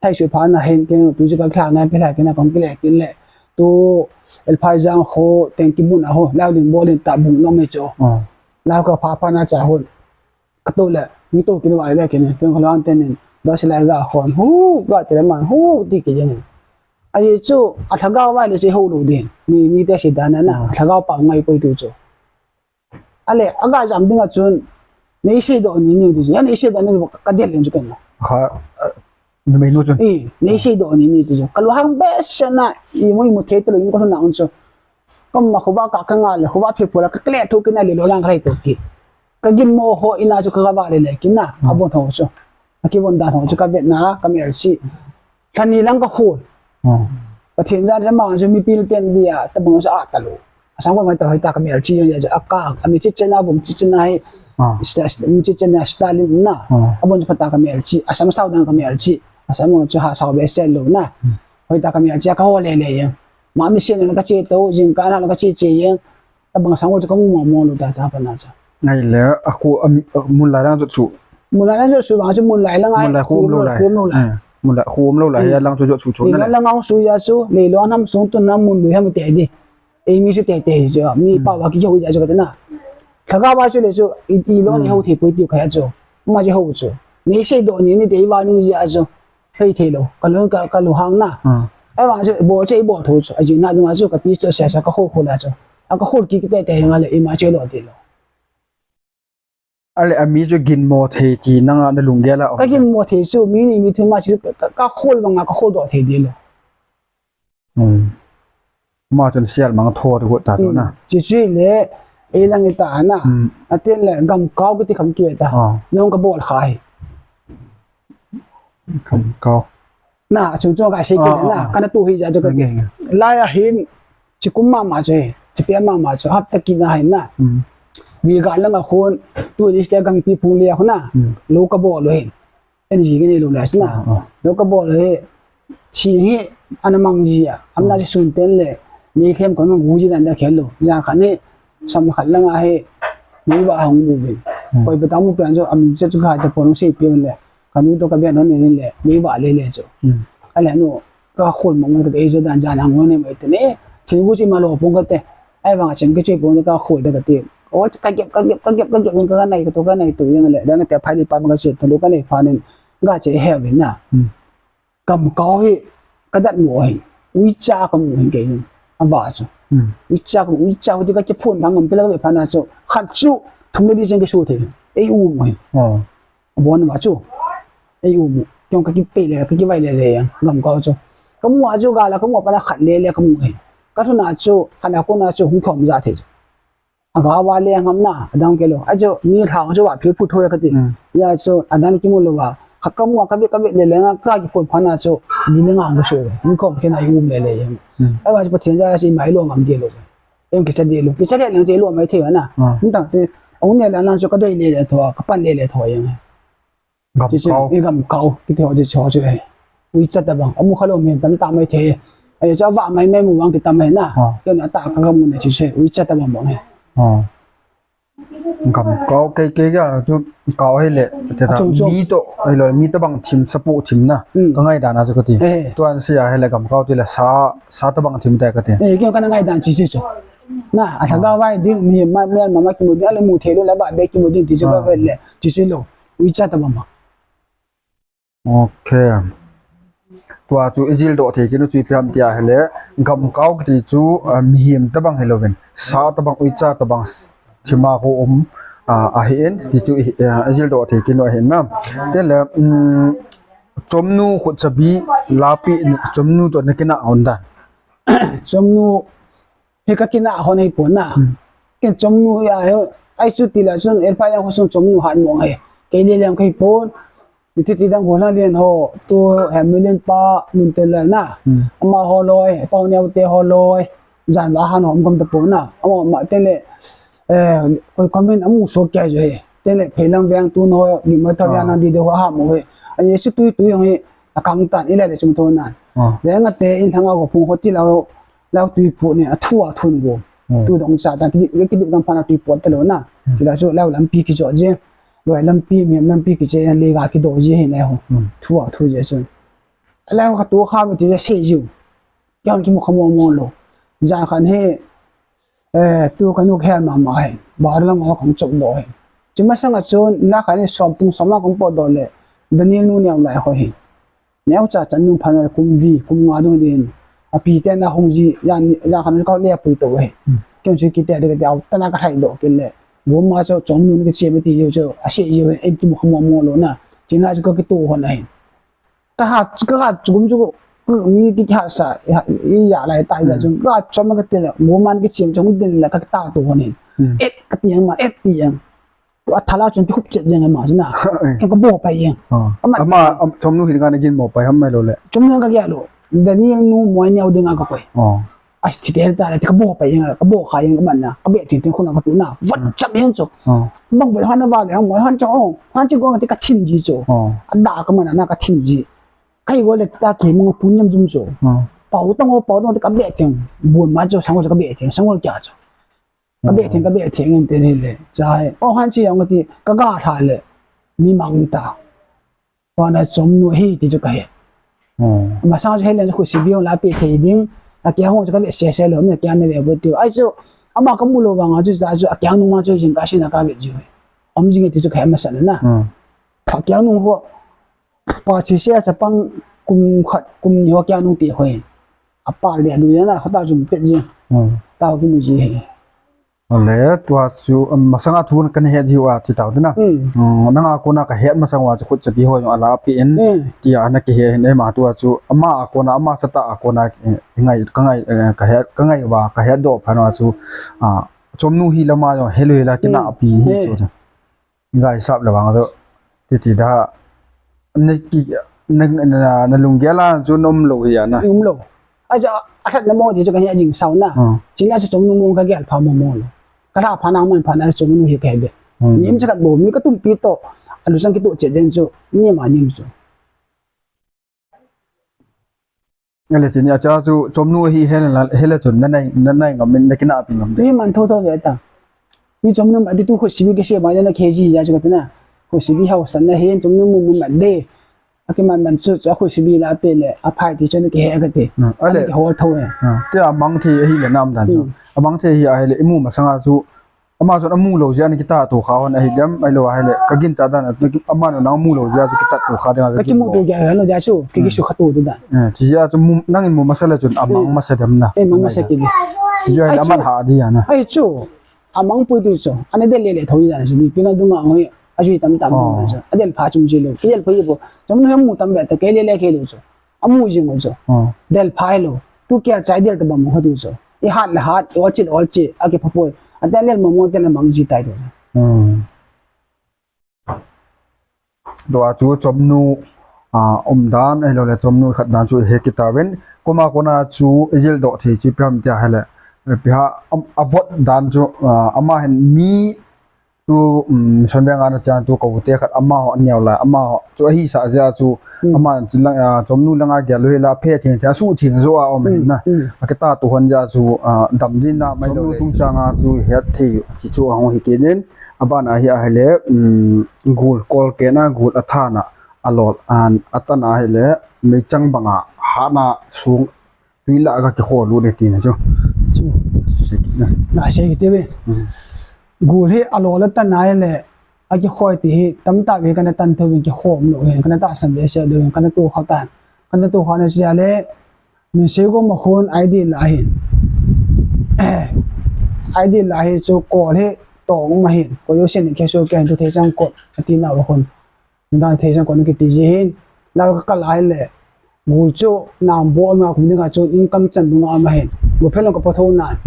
Thai su pha na hin ke tu chu ka thla na ke la ke na kong ke le ke le. Tu el phai jang ho, teng ki mun a ho. Lau ling bo ling ta bung no me chu. Hmm. Lau ka pha pha na cha ho. Ka to le, hung to kin vai le kin, kin ko lang ten nin, do si lai ga khon, hu, ga te le man, hu, ti ki jeng. Ai chu, a thagau vai le si ho lu din, mi, mi te si dan na, a thagau pa ngai koi tu chu. A le, a ga jam ding a chun, nei si do ni ni tu chu, ya nei si do ni ka del yin chu ken. Ha, Numei nu chun. I, nei sei do ni ni ti chu. Ka lu hang be se na, i mo i mo thei te lo in ko na un chu. Ka ma khuba ka ka nga le, khuba phe pula ka kle thu ki na le lo lang ka rei to ki. Ka gin mo ho ina chu ka ga ba le le ki na, a bon ho chu. A ki bon dan ho chu ka bet na, ka mel si. Thani lang ka khul. Pathen ja ja ma chu mi pil ten bia, ta bang sa a ta lo. A sang ko mai ta hoi ta ka mel chi ya ja a ka, a mi chi che na bom chi che na hi. Ah. Sta-, sta-, mi che che na Stalin na. Ah. Abon chu phatah a ka melchih. Asam sao dan ka melchih. Asam chu ha sao be sel lou na. Hmm. Hoitah a ka melchih a ka hol le le jeng. Ma mi sen na ka che to, jingkah na ka che che jeng. Tabang sang chu ka mu mo mo lou ta cha pa na cha. Ngai le, a khu, a, a mun lai lang chu chu. Mun lai lang chu chu, bang chu mun lai lang ai, mun lai khu um lou lai. Khu um lou lai. Eh, mun lai khu um lou lai, hmm, ya lang chu chu chu chu na le. Lang ang su ya chu, le lo nam sung tu nam mun lui ham te di. Ei mi chu te te chu, mi, hmm, pa wa ki ho ya chu ka te na. Thaga wa chu le chu, i, i lo ni, hmm, ho thei pui ti ka ya chu. Ma ji ho chu. Ni sei do ni ni te wa ni ya chu. Hei thei lou, ka lung ka, ka lunghang na. Ah. Ahivang chu, bol chu, i bol tho chu, ajing na dunga chu, ka ti chu, sia sia, ka khol khol a chu. A ka khol kit kit tei tei nga le, ima chu lo ti lou. Ale, a mi chu ginmo thei ti, nanga na lunggel a um. Ka ginmo thei chu, mi ni mi thum a chu, ka, ka, ka khol vang a, ka khol doh thei di lou. Hmm. Ma chun sial mang tho tu ta chu na. Hmm. Chi chi le, ei lang i ta na. Hmm. A tin le, gam kau kiti kham ki ta. Ah. Nong ka bol khai. Gam kau. Na, chung chung ka sei kit, ah, na, ah, ah, ka na tu hi ja chu ka ti. Nge, nge. Lai a hin, chi kum ma ma chu, chi pe ma ma chu, hap ta ki na hin na. Mm. Wi ga lang a khun, tu ni ste gang pi phung le a khun na. Mm. Lo ka bol lo hin. En ji nge lo la na. Ah, ah. Lo ka bol lo hi, chi hi, ana mang ji a. Am na, mm, chi sun ten le, mi khem ko mang gu ji dan da khen lo. Ja ka ni, sam khat lang a hi, mi ba hong bu bin. Mm. Koi pa ta mu pian chu, am che chu ka ta pon sei pian le. Ka nu to ka bia non ni le, mi ba le le chu. Mm. Ale nu, ka khol mo mo ka ei je dan jan ang ne mai te ne. Chi gu chi ma lo pong ka te. Ahivang a chen ka chi pong ka khol da ka te. O ka gep, ka gep, ka gep, ka gep, ka nai ka to, ka nai to yang le. Dan te phai li pa ma ka chi to lo ka nai pha nen. Ga che he ve na. Mm. Gam kau hi, ka dat mo hi. Ui cha ka mu hin ke hin. A ba chu. Mm. Ui cha ka mu, ui cha hu ti ka chi phun bang ngam pe la ka ve pha na chu. Khat chu, thum le li chen ka su the. Ei u mo hi. Oh. Abon ma chu. Ei u mu. Kyong ka ki pe le, ka ki vai le le yang. Gam kau chu. Ka mu a chu ga la, ka mu pa la khat le le ka mu hi. Ka thu na chu, ka na ko na chu, hung khom ja the chu. A ga wa le ngam na, a dang ke lo. A chu, mi thang chu wa phi phu tho ya ka ti. Mm. Ya chu, a dang ki mu lo wa. Ka ka mu a ka ve, ka ve le le nga, ka ki phun pha na chu, li le nga ka su. Hung khom ke na i um le le yang. Mm. Ai wa chu Pathen ja chi mai lo ngam de lo. Eng ki cha de lo. Ki cha le le che lo mai the wa na. Ah. Hung tang te, a un le le na chu ka doi le le tho, ka pan le le tho yang. Gam kau. Chi chu, i gam kau, kiti ho chi chu chu e. Ui cha ta bang, amu kha lo mi tam ta mai the. Ai cha va mai mai mu bang ti ta mai na. Ah. Ke na ta ka gam mu ne chi chu, ui cha ta bang bang e. Ah. Gam kau, kei, kei ga chu kau hi le, te ta, chung chung, mi to, ai lo, mi ta bang thim, sapu thim na. Mm. Ka ngai dan a chu ka ti. Eh. Tuan sia hi le gam kau ti le sa, sa ta bang thim ta ka ti. Eh, ke ka na ngai dan chi chi chu. Na, a thaga, ah, vai ding, mi ma, mi ma ma ki mu ding, ale mu the lo la ba be ki mu ding ti chu ba, ah, ve le, chi chi lo. Ui cha ta bang bang. Ok. Tua chu i jil doh thei kinu chu ipi ham tia hile, gam kau kiti chu, ah, mihem tabang hilouvin, sa tabang, uicha tabang, thima khu um, ah, ahin, ti chu i, ah, i jil doh thei kinu ahin na. Tile, um, chomnu khutchabi, lapi, chomnu toh na kinah hon dan. Chomnu, hi ka kinah hon ahipon na. Hmm. Ken chomnu hi a, hi, ai chu tila chun, elpa yang khu chun chomnu hat mong hi. Kei le lem ka hipon. Miti ti dang gola len ho, tu hem milen pa, mun te la na. Hmm. Amaho loi, pau neo te ho loi. Jan va han hom gam ta pon na. Ama ma te le, eh, koi comment amu so kya jo hi. Te le phelang veng tu no, ni ma ta, ah, veng na di do ha mo hi. Ani su tu tu yang hi, akang tan, ile le chum tho na. Ah. Veng a te in thang a go phung ho ti la. Lau tui pu ni a thu a thun go. Hmm. Tu dong sa ta ki, ki duk dang phan a tui pu ta lo na. Hmm. Ti la chu lau lampi ki jo je. Loi lampi, mi lampi ki che le ga ki do je hi na ho. Hmm. Thu a thu je chun. Lau ka tu kha mi ti je se ju. Yon ki mu kha mo mo lo. Ja khan he, eh, tu ka nu khel ma ma he. Bar lam ho kong chok do he. Chi ma sang a chun la khan he som tung som a kong po do le. Daniel nu niam lai ho he. Neo cha chan nung phan kum li, kum nga dung din. A pi te na hung ji, yan, yan khan ka le pui to he. Hmm. Ken chu ki te de de au, ta na ka hai lo ken le. Gom ma cho chong nun ke che me ti yo cho, a se yo en ki mo mo mo lo na. Chi na chu ka ki to ho na he. Ka ha, ka ha chu gum chu, mi ki ha sa, i ya lai tai da chu. Ka chom ma ka te le, gom ma ki che chong din la ka ta to ho ne. Hmm. Et ka ti yang ma, et ti yang. Tu a thala chun ti khup chet jeng ma chu na. Eh. Ken ka bo pai jeng. Ah. Ama, ama, am, chomnu hin ka na gin mo pai ham mai lo le. Chomnu ka gya lo. Daniel nu moi neo ding a ka koi. Oh. Athi te ta le, ti ka bo pa ing, ka bo kha ing ka man na, ka be tin tin khuna ka tu na. Vat chap ing chu. Bang ve han va le, mo han chu, o, han chu go ti ka thin ji chu. A da ka man na ka thin ji. Kai go le ta ke mo pu nyam jum chu. Pau tang o, pau tang ti ka be tin. Bun ma chu, sang chu ka be tin, sang kya chu. Ka be tin, ka be tin ngan te ni le. Cha hai, o han chi yang ti, ka ga tha le. Mi mang ta. Pana chomnu hi ti chu ka he. Masang chu he le khu si bi la pe thei ding. A kia ho chu ka ve se se lo, mi kia na ve bu ti. Ai chu, ama ka mu lo vang a chu cha chu, a kia nu ma chu jing ka si na ka ve ji. Om jing ti chu ka he masa na. A kia nu ho. Pa chi se cha pang kum khat, kum ni ho kia nu ti ho. A pa le lu ya na, khata jum pet ji. Ta ho ki mu ji he. Le, tua chu, um, masanga thu kan het jiu a ti tau tina. Um, nanga kona ka het masang uva chu khut chapi ho jong ala pi in, tia na kihe hin ema tua chu, ama a kona, ama sata a kona, eh, ngai, ka ngai, eh, ka het, ka ngai uva, ka het doh phan uva chu, ah, chomnu hi lama jong, helu hila kina pi hi chu. Ngai sap le vang chu. Titi da. Na ki, na, na, na lunggel a chu na um lou hi a na. Um lou. Acha, a that na mo ti chu ka hi a jing sao na. Chin la chu chomnu mo ka gel pha mo mo lo. Ka la pha na man pha na chomnu hi ka he be. Nim cha kat bo, mi ka tum pi to. A lu sang ki to che den chu. Nim a nim chu. Ele chini acha chu chomnu hi hela, hela chun na nai, na nai ngam, na kina pi ngam de. Mi man tho tho ve ta. Mi chomnu ma di tu khu sibi ke se ma na ke ji ja chu ka na. Khu sibi hau san na hen chomnu mu mu ma de. A ki man man chu chu khu sibi la pe le. A phai ti chu na ke he ka te. Ale ke hol tho e. Te a mang the hi le nam dan chu. A mang the hi a he le imu masanga chu Ama chun amu lou jeh a na kitah to kha hon ahi dem, ahilou ahile, ka ginchat dan a, ama nang mu lou jeh a chu kitah to kha ding a ka kimu to jeh a, lo jeh a chu, ki, ki su kha to dan. Eh, ti jeh a chu mu, nangin mu masa le chun amang masa dem na. Eh, mang masa ki di. Ti jeh a aman ha di a na. Ai chu, amang pui tu chu, ana del le le tho di dan chu, mi pina dunga ngoi, ajui tam tam dan chu. Adel pha chum ji lou, ki del pha yi bo. Chom nu hem mu tam be ta, ke le le ke lou chu. Amu jing u chu. Del phai lou. Tu kia chai del ta bam kha tu chu. I hat le hat, i olchi le olchi, a ki phapoi. A tel lel mo mo tel le mang ji tai tu. Tua chu chomnu, a, um dan, ahilou le chomnu khat dan chu he kitauvin. Koma kona chu i jil doh thei chi pram tia hele. Piha, a, a vot dan chu, a, ama hin mi Tu, um, Sonbeng a na chan tu ka u te khat amaho a neo lai, amaho chu ahi sa jeh a chu, ama chu lang, ah, chomnu langa gel u hi la phe theng theng, a su theng jo a um hin na. A kita tu hon jeh a chu, ah, dam din na mai lo chungchang a chu het thei chi chu a hung hi kit in, a ban a hi ahile, um, gul kol kena, gul a thana, a lol an, a tana ahile, meichang banga, hana sung, Tui lah a ka kikho lut e tina chu. Chu. Sik na. Na sei kiti ve. Gul hi a lol a tan ahile, a kikho e ti hi, tamtah ve kana tan thou vin kikhom lou hin, kana tahsan ve se lou hin, kana tu kha tan. Kana tu kha na sia le, min sei go ma khun I D la hin. I D la hi chu kol hi tong ma hin, ko yo sen ke so ke tu thei chang ko, ati na va khun. Nidang thei sang kon kiti ji hin. Lau ka kal ahile. Gul chu nam bo ma kum dinga chu income chan dunga ma hin. Gu phelong ka patho nan.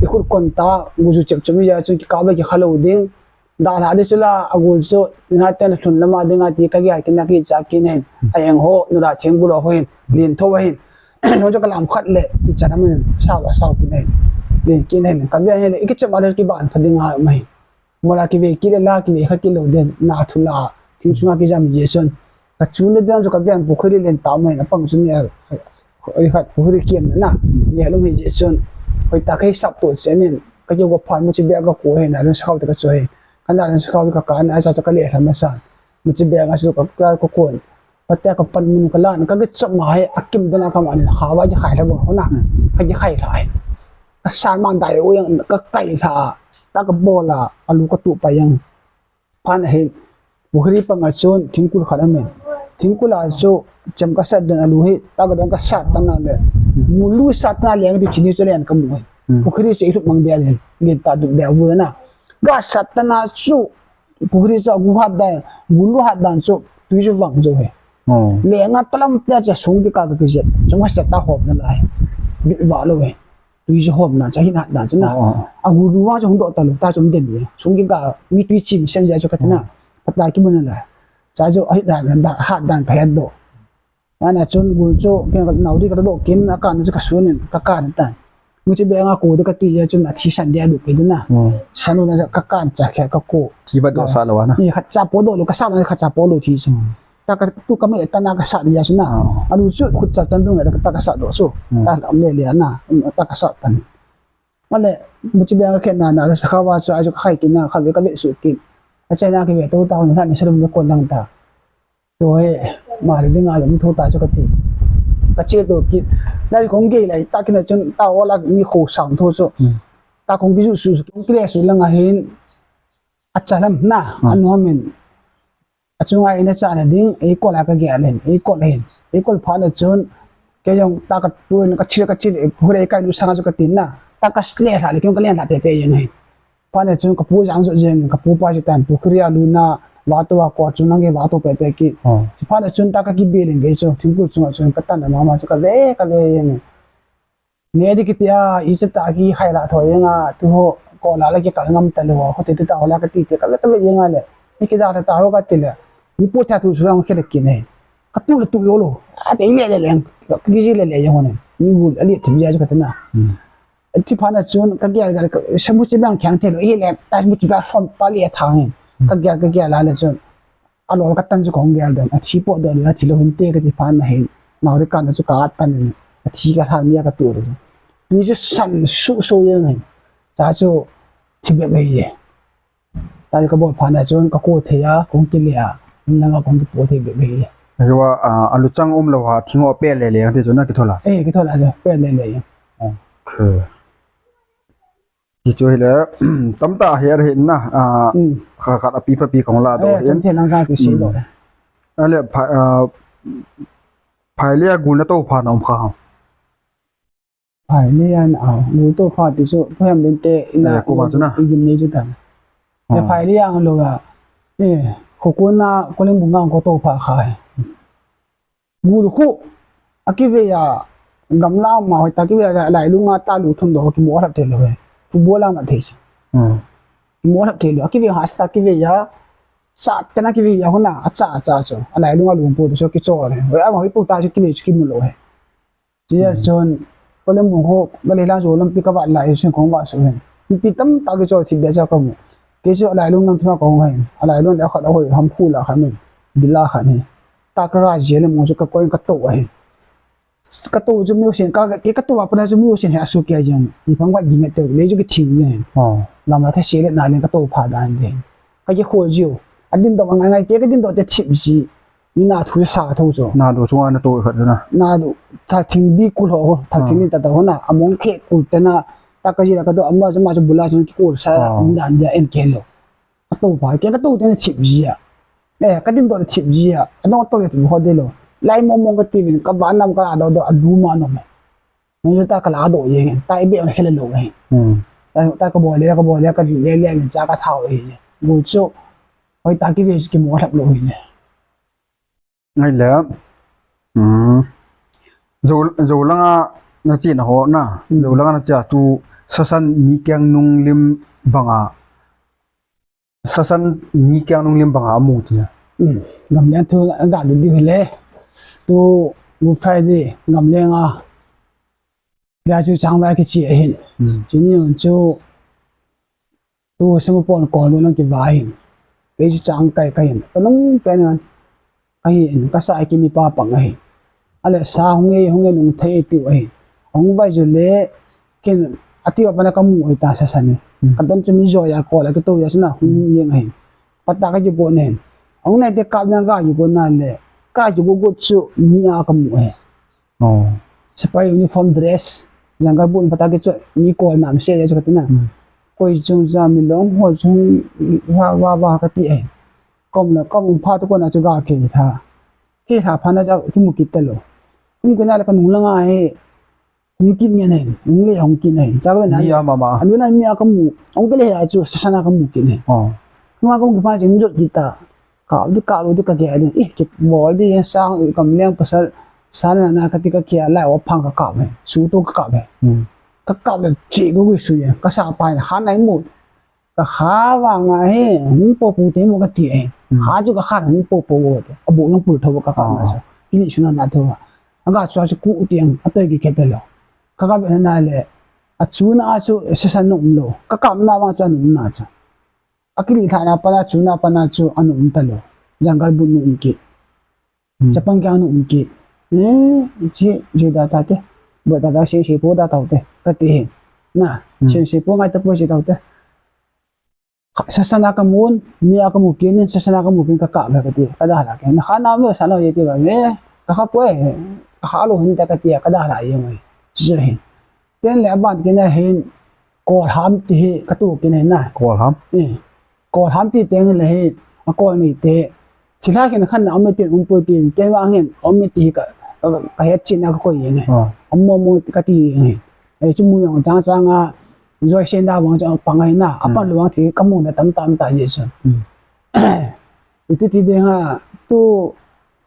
I khut kon ta, gu chu chep chep mi ja chu ki ka ba ki khalo ding. Da la de chu la, a gul chu, na ten thun lama dinga ti ka gi a ki na ki cha ki nen. A eng ho, nu da theng gu lo ho hin. Lin tho hin. Nong chu ka lam khat le, i cha na min, sa wa sa ki nen. Lin ki nen. Ka bia hin le, i ki chep ma le ki ban pha dinga ma hin. Mola kive kit le la kive kha kit lou den na thu la. Thing chunga kijam ji chun. Ka chun le den chu ka vian pukhuri len ta mai na pang chun ne. Oi khat pukhuri kiam na. Ne lum hi ji chun. Hoi ta kai sap to chen in. Ka jo go phan mu chi be ka ko he na lun sa khau ta ka chu he. Ka na lun sa khau ka ka na sa ka le hla ma sa. Mu chi be nga su ka ka ko kon. Patia ka pan mun ka lan, ka kichop ma hai, a kim dana ka man, kha va ji khai la bo na. Ka ji khai la hai. Ka san man dai o yang, ka kai la, ta ka bola, a lu ka tu pa yang. Pan hin, pukhuri panga chun, thingkul khat amen. Thingkul a chu, chem ka sat don a lu hi, ta ka don ka sat ta na le. Mu lu sat ta na le, ang tu chini chu le an ka mu hai. Pukhuri chu i thup mang dia le, le ta du dia vu na. Ka sat ta na chu, Pukhuri chu a gu hat dan, gu lu hat dan chu, tui chu vang chu he. Le nga talam pia cha sung ki ka ka ki jet. Chung ha sa ta hop na lai. Bit va lo he. Tui chu hop na, cha hin hat dan chu na. A gu lu vang chu hung do ta lo, ta chum den ye. Sung ki ka, mi tui chim sen ja chu ka ta na. Pata ki mun na lai. Cha chu a hit dan, hat dan pha do. Ana chun gul chu, kei ka nau di ka do kin, a kan chu ka sun in, ka kan tan. Muchi beng a ko de kati ya chun athi san dia du ke dina. Hmm. San na ka kan cha khe ka ko. Ki ba do sa lo na. Ni khat cha po do lo ka sa na khat cha po lo thi chu. Hmm. Ta ka tu ka me ta na ka sa dia chu na. Hmm. Alu chu khut cha chan dung ta ka sa do chu. Hmm. Ta le le na. Ta ka sa tan. Ale, muchi beng a khe na na sa kha wa chu a chu khai ki na kha ve ka ve su ki. A chai na ki ve to ta ni sa ni sa dum ko lang ta. Toh he, mari ding a jong thu ta chu kati. Ka che to ki. Lai kong ge lai ta ki na chun ta ola mi kho sang tho chu. Hmm. Ta kong ki ju su kong ki le su lang a hin. A cha lam na, hmm, a no min. A chunga ina cha na ding, ei ko la ka ge len, ei ko len. Ei ko pha na chun. Ke jong ta ka tu ka che ka che, hu le ka lu sang chu kati na. Ta ka le la le kong ka len la pe pe yen hin. Phat na chun ka pu jang jo jeng, ka pu pa chu tan, pukhri a luna, vato a ko chu nang ke vato pe pe ki. Oh. Phat na chun ta ka ki bi ling ke chu, thingkul chunga chun ka tan mama chu ka ve, ka ve jeng. Ne di kiti a, i cha ta ki khai la tho jeng a, tu ho, ko la la ki ka ngam ta lo, ho ti ti ta ho la ka ti ti, ka ve, ka ve jeng a le. Ni ki da ta ta ho ka ti le. Ni pu tha tu chu rang khe le ki ne. Ka tu le tu yo lo. A te le le le, ka ki ji le le jeng ho ne. Ni bu a le ti ya chu ka ta na. Hmm. Thi phat na chun ka gel gel ka samuchi bang khang thei lo hi le, ta samuchi bang som pa le thang hin. Hmm. Ka gel ka gel a le chun. A lo ka tan chu kong gel den. A thi po do le a thi lo hin te ka thi phat na hin. Na ri kan chu ka tan hin. A thi ka than mi a ka tu le. Pi chu san su su ye hin. Cha chu thi be be ye. Ta ka bol phat na chun ka ko thei a, kong ki le a, in langa kong ki po thei be be. Hiwa, a, alu chang um lo ha, thingo pe le le, ti chu na ki thola. Eh, ki thola chu, pe le le. Okay. Ti chu hi le, tam ta hi a hin na, a, hmm, kha kha a pi pa pi kong la do. Eh, hin. Chang thei lang ka ki si do. Hmm. A le, pha, a, phai le a gu na to pha na um kha. Phai le an a, gu to pha ti chu, ko hem den te, ina, eh, ko ma chu na. I gim nei chu ta. Oh. Phai le an lo ga. Eh, ko ko na, ko leng bu ngang ko to pha kha. Gu lu khu, a ki ve ya, gamla ma hoi ta ki ve ya, lai lu nga ta lu thum do ki mo lap te lo he. Football a ma thei chu. Hmm. Ki mo lap te lo, a ki ve ha sa ki ve ya, cha te na ki ve ya ho na, a cha cha chu. A lai lu nga lu po chu ki cho le. Hoi a ma hoi pu ta chu ki ve chu ki mu lo he. Chia chun, ko le mu ho, ba le la jo lam pi ka ba la, i sin kong ba su hen. Pi tam ta ke cho thi be cha ka mu. Ke cho lai lung nam thima kong hen. A lai lung le khat a hoi ham khu la khat ni. Bi la khat ni. Ta ka ga je le mu chu ka koi ka to hen. Ka to chu mu sin, ka, ke ka to ba pa na chu mu sin he a su ke jeng. I phang ba ding te le chu ke thi ni hen. Oh. Lam la tha se le na le ka to pha dan de. Ka ke kho jiu. A din do ngai ngai ke ka din do te thip ji. Ni na thu sa tho chu. Na do chunga na to khat na. Na do, thal thing bi kul ho, thal thing ni ta ta ho na, a mong khe kul te na, ta ka ji la ka do, ama chu ma chu bula chu ki kul sa, ah, ni dan dia en ke lo. A to pa, ke ka to te na thip ji a. Eh, ka din do na thip ji a. A no to le thip ho de lo. Lai mo mo ka ti min, ka ba nam ka do do, a du ma no me. Nung ta ka la do ye, ta i be on khele lo ye. Hmm. Ta, ta ka bo le, ka bo le, ka le le min cha ka thao ye. Gu chu, hoi ta ki ve ki mo thap lo ye. Ngai le. Hmm. Zo, zo langa na chi na ho na. Hmm. Zo langa na cha tu sasan mi keng nung lim banga. Sasan mi keng nung lim banga mu ti na. Hmm. Gamleng thu ga lu di le. Tu Good Friday gamleng a. Dia chu chang vai ki chi ahin. Hmm. Chi ni chu tu semu pon ko lu nang ki va hin. Ke chu chang kai kai hin. Ka nung pen an. Ahi in, ka sa ki mi pa pang ahi. Ale sa hung e, hung e nung thei tiu ahi. Hung vai ju le, ken ati wa pana ka mu ai ta sa sa ni. Hmm. Ka don chu mi jo ya ko la ki to ya sna hung yeng ahi. Pata ka ju bo nen. Hung nai te ka na ga ju bo na le. Ka ju bo go chu mi a ka mu ahi. Oh. Sepai uniform dress. Jang ka bun pata ki chu mi ko na mi se ya chu ka tina. Hmm. Koi chung ja mi long ho chung wa wa wa ka ti ahi. Kom le, kom um pha tu kona chu ga ke tha. Ke tha pha na cha ki mu kit ta lo. Kum ke na le ka nung la nga he. Hung kit nge ne, hung le hung kit ne. Cha ve na. Mi a ma ma. Anu na mi a ka mu. Hung ke le a chu sa sa na ka mu kit ne. Oh. Kuma ka mu ki pha ching jot kit ta. Ka di ka lo di ka ke a di. Eh, ki bol di sang kam leng pasal. Sa na na ka ti ka ke a lai o phang ka ka ve. Su tu ka ka ve. Hmm. Ka ka ve chi gu gu su ye. Ka sa pa ha nai mu. Ka kha vang a he, hung po po te mo ka ti e. Hmm. Ha chu ka kha hung po po te. A bo jong pul tho ka kha na. Ah. Sa. Ki ni su na na tho. A ga chu chu ku ti ang, a toi ki ke te lo. Ka ka be na le. Achuna chu session na um lou. Ka kapna vang chu ana um na chu. Akilih lhahna pana chuna pana chu ana um talou. Jungle boot na um kit. Hmm. Chapang kya na um kit. Eh, chi, chi da ta te. Bo da da se se po da ta te. Ka ti hin. Na, hmm, se se po ngai ta po se ta te. Sasana ka mun, mi a ka mu kin, sasana ka mu kin ka kap ve ka ti, ka dalha ke. Na kha na me sa lo ye ti ba me, ka kha poi, ka kha lo hin ta ka ti, ka dalha ye mai. Chu hin. Ten le aban kin a hin, kol ham ti hi, ka tu kin hin na. Kol ham? Eh. Kol ham ti teng le hin, a kol ni te. Thilha khen khan na om ti um poi ti, ken vang hin, om ti ka, ka het chin a ka koi ye nge. Ah. Om mo mo ka ti ye nge. Eh, chu mu yong chang chang a, Joy Sen da wang chang pang ai na, hmm, apan luang thi ka mu na tam tam ta ye chun. Hmm. Iti ti de ha, tu,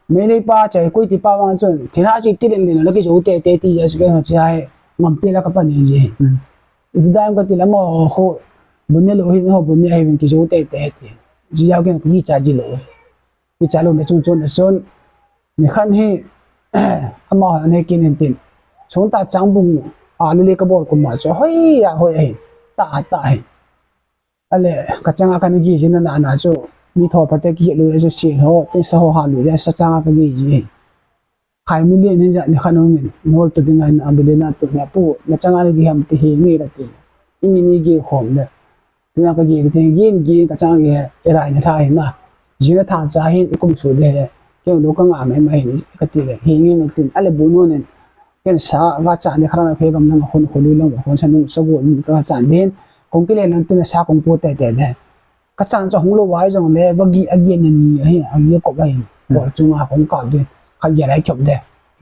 me nei pa chai koi ti pa wang chun, thi na chi ti len len la ki jo te te ti ya su ke ha chai, ngam pe la ka pan ye je. Hmm. Iti da ka ti la mo ho, bu ne lo hi ho, bu ne hi ki jo te te ti. Ji ya ke ki cha ji lo. Kicha lou na chun chun na chun, ni khan hi, ama hon he kin in tin. Chun ta chang bung, a lu le ka bol kum ma chu, hoi a, hoi a hi, ta, ta hi. Ale, ka changa ka ni gi jin na na chu, mi tho pa te ki lu ya chu si ho, tin sa ho ha lu ya sa changa ka gi ji hi. Khai mi le ni ja ni khan hong in, nol tu ding a hin a bi le na tu na pu, na changa ni gi ham ti hi nge ka ti. I mi ni gi khom le. Tina ka gi, ka ti, gi, gi, ka chang gi he, i rai na tha hi na. Jing na tha cha hin, i kum su de he. Keng lu ka nga mai mai hin, ka ti le. Hi ngi ngi tin, ale bu nu nen. Ken sa, va cha ni khara na phe gam na hun khu lu lang, hun sa nu sa gu ni ka cha din. Kong ki le lang tin sa kong pu te te de. Ka chan cha hung lo wai jong le, va gi a gi ni ni hi, a gi ko ga hin. Ko chu nga kong ka de. Ka gi lai kyop de.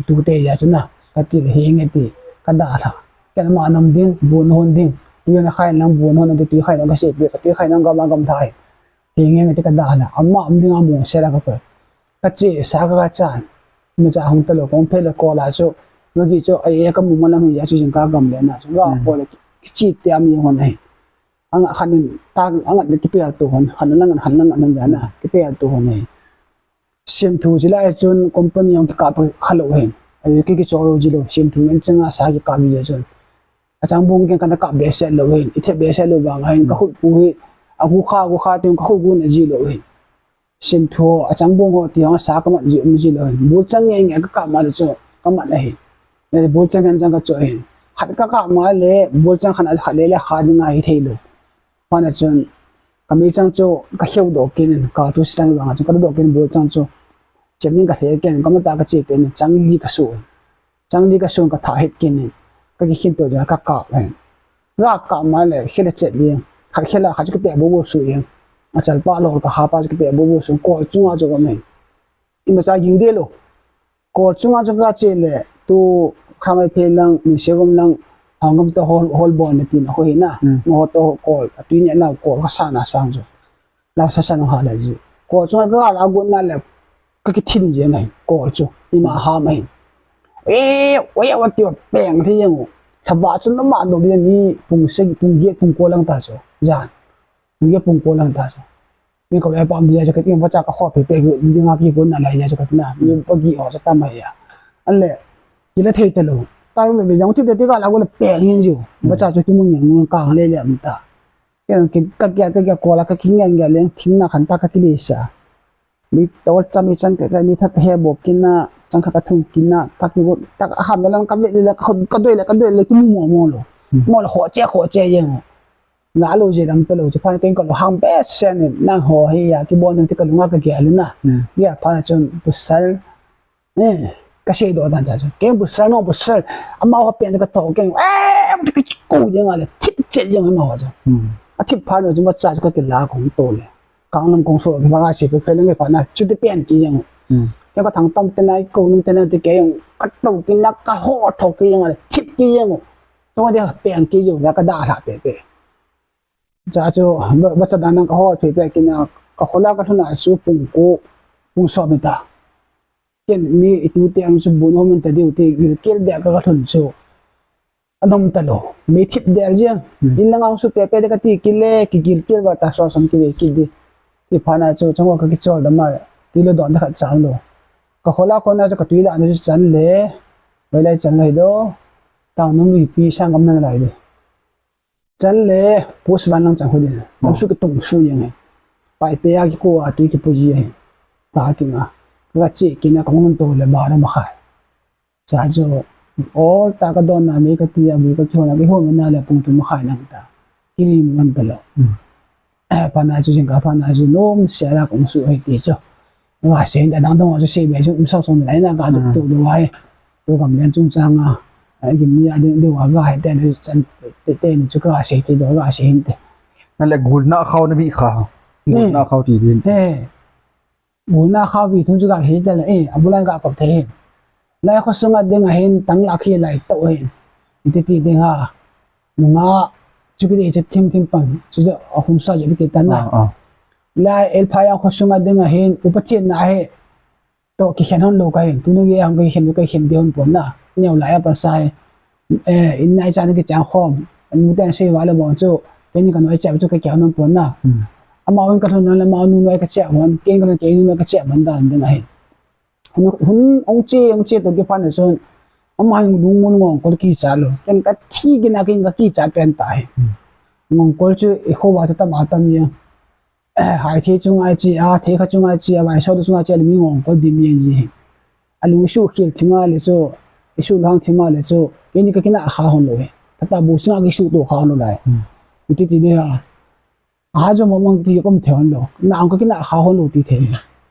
Tu te ya chu na. Ka ti le hi ngi ti. Ka da tha. Ken ma nam ding, bu na hon ding. Tui na khai nang bu na hon ding, tui khai nang ka se pi, ka tui khai nang ka ma gam thai. Hi nge nge te ka da na, ama am ding a mong se la ka pe. Ka che sa ka ka chan. Ma cha hung ta lo kong phe le ko la chu. Ma gi chu ai e ka mu ma lam hi ya chu jing ka gam le na chu. Ga ko le ki chi te am ye hon ai. Anga khan in ta anga le ki pe tu hon, khan lang khan lang hon ja na, ki pe tu hon ai. Sim thu ji lai chun company ang ki ka pe kha lo hen. Ai ki ki cho lo ji lo, sim thu ngen chang a sa ki ka mi ya chun. Achang bung ken kana kap behseh lou hin, i thep behseh lou vang hin, ka khut pu hi, a gu kha, gu kha tin ka khut gu na ji lou hin. Sin thu, achang bung ho ti hong sa ka mat ji, um ji lou hin. Bul chang nge nge ka kap ma le chu, ka mat ahi. Bul chang kan chang ka chu hin. Khat ka kap ma le, bul chang khan a khat le le kha ding ahi thei lou. Hwana chun, ka meichang chu, ka kheu doh kin in, ka tu si chang vang chun, ka doh kin bul chang chu. Chem in ka he ken, ka mata ka che ken, chang li ka su. Chang li ka sun ka tha het kin in, ka ki khin to ja ka kap hen. Ga kap ma le, khela chet li, khat khela khat chu ka pe bu bu su yen. A chal pa lo ka ha pa chu ka pe bu bu su, kol chunga chu ka men. I ma cha ging de lo. Kol chunga chu ka che le, tu khamai phe lang, mi se gom lang, hong gam to hol, hol bol ne tin a ho hi na. Hmm. Ngo to kol, a tu ne na kol ka sa na sang chu. Lau sa sa nung ha lai ji. Kol chu ka la gun na le ka ki thin ji ngai. Kol chu. I ma ha mai. E, oi, oi, ti peng thi yang. Tha ba chu na ma do bi ni pung se, pung ge, pung ko lang ta chu. Jan. Pung ge, pung ko lang ta chu. Ni ko le pam di ja ka ti va cha ka kho pe pe ge, ni nga ki gun na lai ja ka ti na. Ni pa gi ho sa ta mai ya. An le. Ki la thei ta lo. Ta me me jong ti pe ti ka la gun peng hin ju. Va cha chu ki mung yang mung ka le le am ta. Ken ki, ka kia, ka kia kola, ka ki ngen ngen leng, thing na khan ta ka ki le sa. Mi tol cha mi chang ka, ka mi that he bo kin na, chang ka ka thung kin na, ta ki bo, ta ka ham na lang ka be le, ka, ka doi le, ka doi le, ki mu mo mo lo. Hmm. Mo lo ho che, ho che yeng. Na lo je lam ta lo, che phan ken ka lo hang be sen ni, nang ho he ya, ki bo nang ti ka lo nga ka kia le na. Hmm. Ya phan chun, tu sal, Eh, ka sei doh dan cha chu. Keng bu sal no bu sal. Ama ho pen ka to keng. Eh, ka chi ko jeng a le. Thip chet jeng ama ho chu. Hmm. A thip pha no chu ma cha chu ka ki la kong to le. Kang lam kong so ki ba ga se pe pe le nge pha na. Chu ti pen ki jeng. Hmm. Keng ka thang tam te nai ko nung te na ti ke jeng. Ka to ki na ka ho tho ki jeng a le. Thip ki jeng. To de pen ki jeng ya ka da la pe pe. Cha chu, ba, ba cha dan nang ka hol phe phe kin a, ka khola ka lhun a chu pung ko, pung som ta. Ken mi i tu te ang chu bu no min ta diu te gil kel de ka ka lhun chu. Anom ta lo, mi thip del jeng. Hmm. In lang ang su phe phe de ka ti ki le, ki gil kel ba ta so som ki le ki di. Ti pha na chu, chang ka ki chol da ma, ti lo don da khat chang lo. Ka khola ko na chu ka tui la na chu chan le, bai lai chan lai do. Tang nung mi pi sang kam nang lai de. Chan le post van lang chan khu din. Lam su kitung su jeng e. Pai pe a kiko a tui kipu ji e. Pa ti nga. Ka che kina ka hung to le ba ra ma kha. Sa chu, o ta ka don na me ka ti a bu ka kihon a kihon na le pung tu ma khai lang ta. Kili mi man ta lo. Pha na chu jing ka pha na chu nom se la kung su hai ti chu. Wa se da dang dong chu se be chu um sa song lai na ka chu tu do wai. Tu kam den chung chang a. Ai gim ni a ding de wa ga hai te ni chan te te ni chu ka se ti do wa se hin te. Na le gul na khau na bi kha. Gul na khau ti din. He. Gul na khau vi thum chu ka hi ta le, eh, a bu lai ka kop thei hin. Lai kho sunga ding a hin tang la khi lai to hin. Iti ti ding ha. Nunga chu ki dei chu thim thim pan. Chu chu a hun sa chu ki ta na. Ah, ah. Lai el pha yang kho sunga ding a hin upa thien na he. To ki khen hon lo ka hin. Tu nu ye hong ki khen ki khen de hon pon na. Neo lai a pa sa he. Eh, in nai chan ki chang khom. An mu ten sei wa le bon chu. Ke ni ka noi chap chu ka kya non pon na. Hmm. Ama on ka thon na le ma nu noi ka chap hon. Ke ka ke nu noi ka chap man dan den ahi. Hun, hun ong che, ong che to ki phan son. Ama hung dung mun ngong ko ki cha lo. Ken ka thi ki na ken ka ki cha pen ta hi. Hmm. Ngong ko chu i kho wa ta ma tam ye. Hai thei chunga chi a, thei kha chunga chi a, vai so chunga chi a, mi ngong ko dim yen ji. A lung su khil thima le chu, i su lang thima le chu, ke ni ka kina kha hon lo he. Ka ta bu singa ki su to kha hon lo lai. Hmm. Iti ti de ha. A jo mo mang ti kom the hon lo. Na ang ka kina kha hon lo ti the.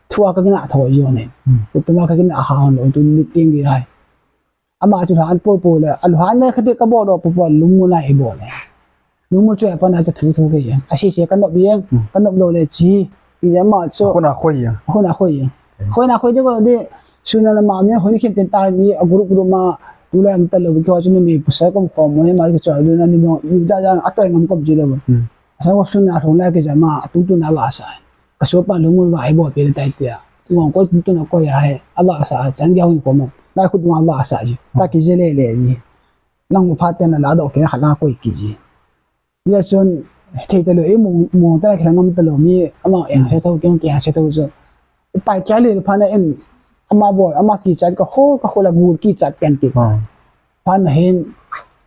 Thu a ka kina tho yo ne. Hmm. Ku tuma ka kina kha hon lo tu ni ting ge hai. Ama chu han po po le, a lu han le khati ka bo do po po lungmul a i bo le. Lungmul chu a pa na chu thu thu ke yang. A si se ka nop yang, hmm, ka nop lo le chi. Pi ya ma chu. Khuna khoi yang. Khuna khoi yang. Hmm. Khoi na khoi de ko de, suna na ma mi hoi ni khin ten ta mi a group group ma, tu le am ta lo ki ho chu ni mi pu sa kom khom mo he ma ki chu lu na ni no, yu ja ja a toi ngam kom ji lo. Hmm. Sa ko suna thong la ki ja ma, a tung tu na la sa. Ka so pa lungmul va ai bo pe tai tia. Ngong ko tu na ko ya he. A va sa chan dia hun ko mo. Na khut ma va sa ji. Ta ki je le le ni. Lang mu pha te na la do ke na khala ko ki ji. Ya chun thei ta lo e mu mu ta la khala ngam ta lo mi. Ama ya se to ke ke ya se to jo. Pai kya le pha na em. Ama bo ama ki cha ka ho ka ho la gu ki cha pen ki. Ah. Pha na hin.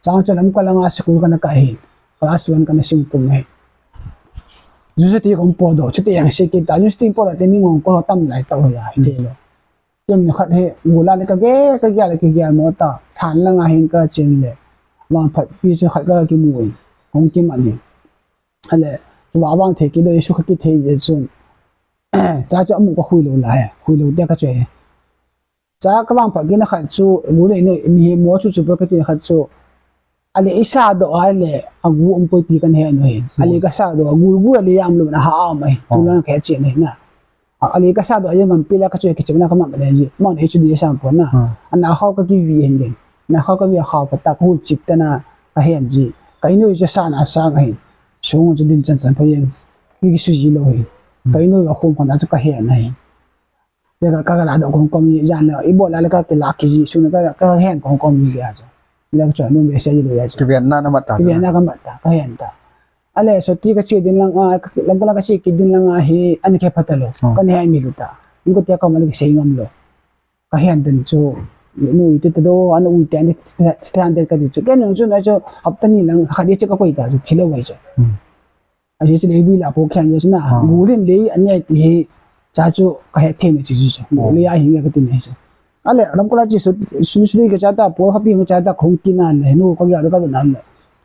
Chang chun am ka la nga school ka na ka hin. Class one ka na sim kum he. University kong po do, chuti yang si kita, university po do, te mi ngong ko tam lai tau ya, hi te lo. Kem ni khat he, gula ni ka ge, ka ge le, ka ge mo ta, than la nga hin ka chin le. Wang phat pi chu khat ka ki mu in, kong ki man in. Ale, ki wa wang the ki do, isu ka ki the ye chun. Cha chu amu ka hui lo lai, hui lo te ka chwe. Cha ka vang pha kina khat chu, gu le ne, mi he mo chu chu pa ka ti khat chu. A le i sa do a le, a gu um poi ti kan he no he. A le ka sa do, a gu gu a le yam lo na ha am he. Tu la ka che ne na. A le ka sa do a yam pi la ka chu ke che na ka ma le ji. Ma ne chu di sa po na. A na kha ka ki vi hen den. Na kha ka vi kha pa ta ka hu chip ta na ka hen ji. Ka ino chu sa na sa he. Sung chu din chan chan pha yen. Ki ki su ji lo he. Ka ino a khum ko na chu ka hen he. Ka, ka, ka la do kong kong ni jan le, i bol la le ka, ka la ki ji, su na ka, ka hen kong kong ni ya jo. Le ka chon nu me se ji lo ya jo. Ki ven na na mat ta. Ki ven na ka mat ta, ka hen ta. Ale, so ti ka chi din lang a, ka, lam ka la ka chi ki din lang a hi, ani ke pha ta lo. Oh. Ka ni hai mi lu ta. Ni ko te ka ma le ki sei ngam lo. Ka hen den chu, nu i te te do, anu i te ani te te te te ka di chu. Ke nu chu na chu, hap ta ni lang, kha di chu ka koi ta chu, thi lo wai chu. Hmm. A ji chu lei vui la po khen ye chu na. Ah. Gu lin lei an ngai ti hi cha chu ka he the ne chi chu. Gu lei a hi ngai ka ti ne chu. A le ram ko la chi su su su ka cha ta po kha pi ka cha ta khong ki na le nu ka ya ka na le.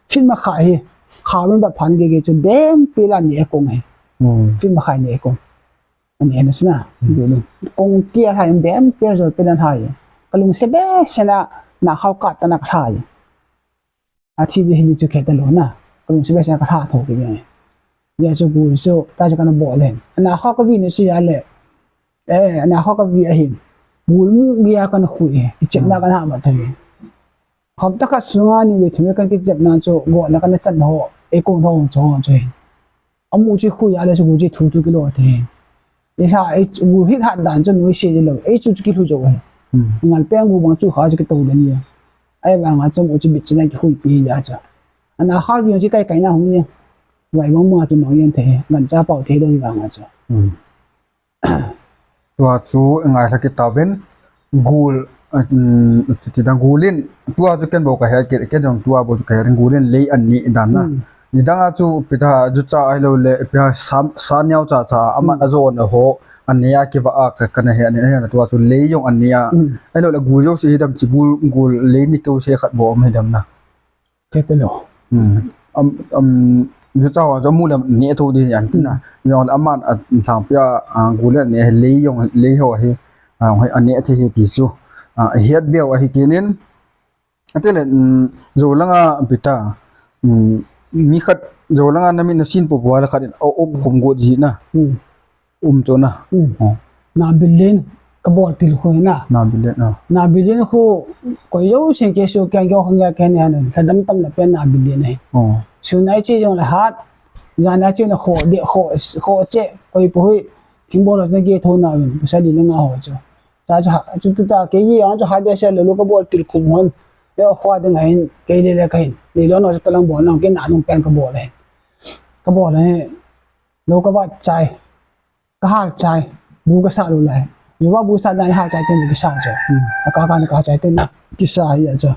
Chin ma kha hi. Kha wen ba phan ge ge chu bem pe la ni e kong he. Hmm. Chin ma kha ni e kong. Ani e na chu na. Hmm. Gu lin. Kong ki a hai bem pe zo pe na hai. Ka lung se be se na na khau ka ta na ka hai. A thi di hin chu khe ta lo na. Ka lung si be sa ka tha tho ki ne. Ya chu gu chu, ta chu ka na bo len. Ana kha ka vi ne chu ya le. Eh, ana kha ka vi a hin. Gu mu gi ya ka na khu e. Ki chep na ka na ma tho le. Kham ta ka sunga ni ve thum ka ki chep na chu, go na ka na chan ho. E ko ho chu ho chu hin. Amu chi khu ya le chu gu chi thu thu ki lo the. I ha, i gu hit hat dan chu nui se lo. I chu chu ki thu jo he. Hmm. Ngal peng gu bang chu kha chu ki to den ya. Ai vang a chu mu chu bit chi na ki hui pi ya cha. Ana kha ji chi kai kai na hung ya. Vai mong ma ki mang yan the. Ngan cha pau the lo vang a cha. Hmm. Tua chu ngai sa ki ta ben. Gul, um, ti, ti dang gulin, tua chu ken bo ka he, ken, ken jong tua bo chu ka he, gulin lei an ni dan na. Hmm. Nidang a chu ipi ta, jucha ahilou le, ipi ta, sa, sa neo cha cha, aman, hmm, ajo na ho, ane a kiva a ka, kana he, ane, ane na tua chu lei jong ane a. Hmm. Ahilou le, gul jouse hi dam chi, gul, gul lei ni keu se khat bou um hi dam na. Kei te lou. Hmm. Am, am, jucha ho chu mu le ne tho di yan tina. Hmm. Jong le aman a sangpi a, a, gul le ne lei jong, lei ho hi, a, hoi ane a thi hi ti chu. A, het beu ahi kinin. Atile, um, jo langa ipi ta, um, mi khat, jo langa na mit na sin popo a le khat in, o, o, khum got ji na. Hmm. Um chu na. Hmm. Oh. Na bilin, ka bol til khu na. Na bilin, ah. Na bilin khu, koi jouse kei su kei kei khang ya kei ni han, thadam tam na pen na bilin ahi. Oh. Sun nai chi jong le hat, jan nai chi na kho de, kho, kho che, koi pu hui, thim bol na ge tho na win, sa di na nga ho chu. Sa chu ha, chu tu ta, kei ye ang chu ha be se le lu ka bol til khum hon. Yo khwa ding ahin, kei le le ka hin. Leilon ho chu talang bol na, kei na nung pen ka bol ahin. Ka bol ahin. Lou ka vat chai. Ka hal chai. Bu ka sa lou lai. Ju va bu sa dan hal chai ten bu ki sa chu. Hmm. A ka ka ni ka chai ten na. Ki sa hi a chu.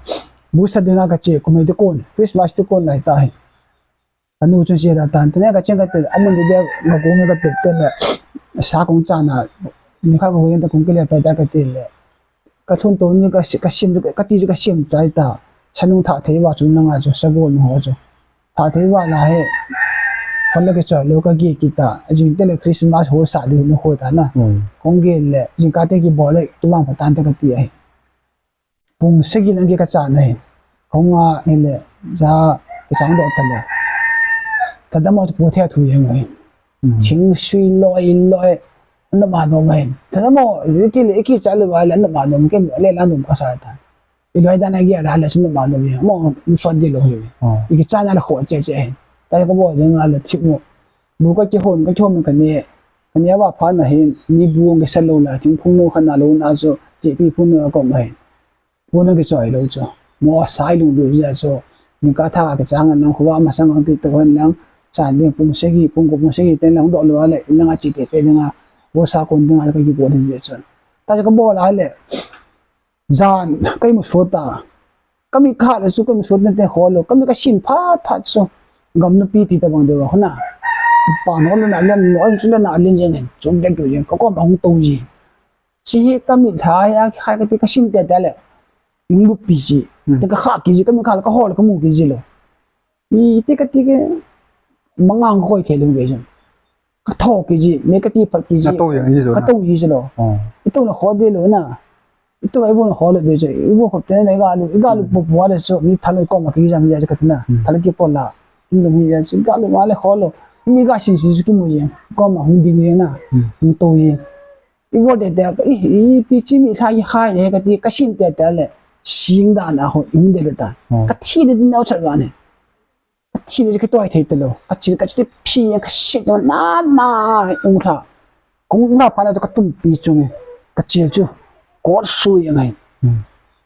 Bu sa ding a ka che, kum hei te kon. Christmas te kon lai ta hi. Ka nu chun sia da tan, tene ka cheng ka tel, amun di bek, ka kung ka tel tel le, sa kung cha na, ni kha ka hu yen ta kung kile pa ta ka tel le. Ka thun to ni ka si, ka sim, ka ti chu ka sim chai ta, sa nung tha thei va chu na nga chu, sa gol nung ho chu. Tha thei va la he, fan le ka choi lo ka gi ki ta, a jing te le Christmas ho sa di nu ho ta na. Hmm. Kung gi le, jing ka te ki bol le, ki bang pa tan te ka ti ai. Pung sagi lang ki ka cha na hin. Kong a hin le, ja, ki chang do ta le. Thadam ho chu pu thei thu yang hin. Mm. Thing sui loi loi. Ano ma no ma hin. Thadam ho, ki le, ki cha le wa le, ano ma no, ki le la no ka sa ta. I loi dan a ki a la le, ano ma no hin. Mo, mo so di lo hin. Oh. I ki cha na le kho che che hin. Ta ka bo jeng a le thip mo. Bu ka ki hon, ka ki hon ka ne. Ka ne wa pha na hin, ni bu ka sa lo la, thing phung no ka na lo na so, che pi phung no ka ma hin. Puna ki choi lo chu. Mo sai lung lu ja chu. Ni ka tha ka chang nang khuwa ma sang ang ti to hon lang. Chan ding pung sagi, pung ko pung sagi ten lang do lo le, nang a chi pe pe nang a. Bo sa kon ding a ka ki bo le je chun. Ta ka bo la le. Jan, kai mu so ta. Ka mi ka le chu ka mi so ten ten ho lo. Ka mi ka sin phat phat chu. Gam nu pi ti ta bang de wa hona. Pa no lo na len no chu le na len jeng. Chu de tu jeng. Ka ko ma hung to ji. Chi hi ka mit lha hi a, khai ka ti ka sin te te le. Ing lup pi chi. Hmm. Te ka kha ki ji, ka mit kha le ka hol ka mu ki ji lo. I ti ka ti ke, mangang ka koi the lo ve jin. Ka tho ki ji, me ka ti phat ki ji. Na to yang ji lo na. Ka to ji lo. Oh. I to na kho de lo na. I to ai bo na kho le ve ji. I bo kho te na i ga lu, i ga lu, hmm, po po le so, mi tha lo ko ma ki jam ya ka ti na. Hmm. Tha lo ki po la. Ki lo mi ya si ga lu ma le kho lo. Mi ga sin si ki mu ye. Ko ma hung ding ye na. Hmm. Hung to ye. I bol te te, i, i pi chi mi lha i hai le ka ti ka sin te te le, sing dan a ho i um de le ta. Oh. Ka thi le din au chat wa ne. Ka thi le ka toi thei te lo. Ka chi ka chi te phi ka sit na na i um lha. Kong na pha na chu ka tum pi chu nge. Ka chi chu. Ko su ya ngai. Hmm.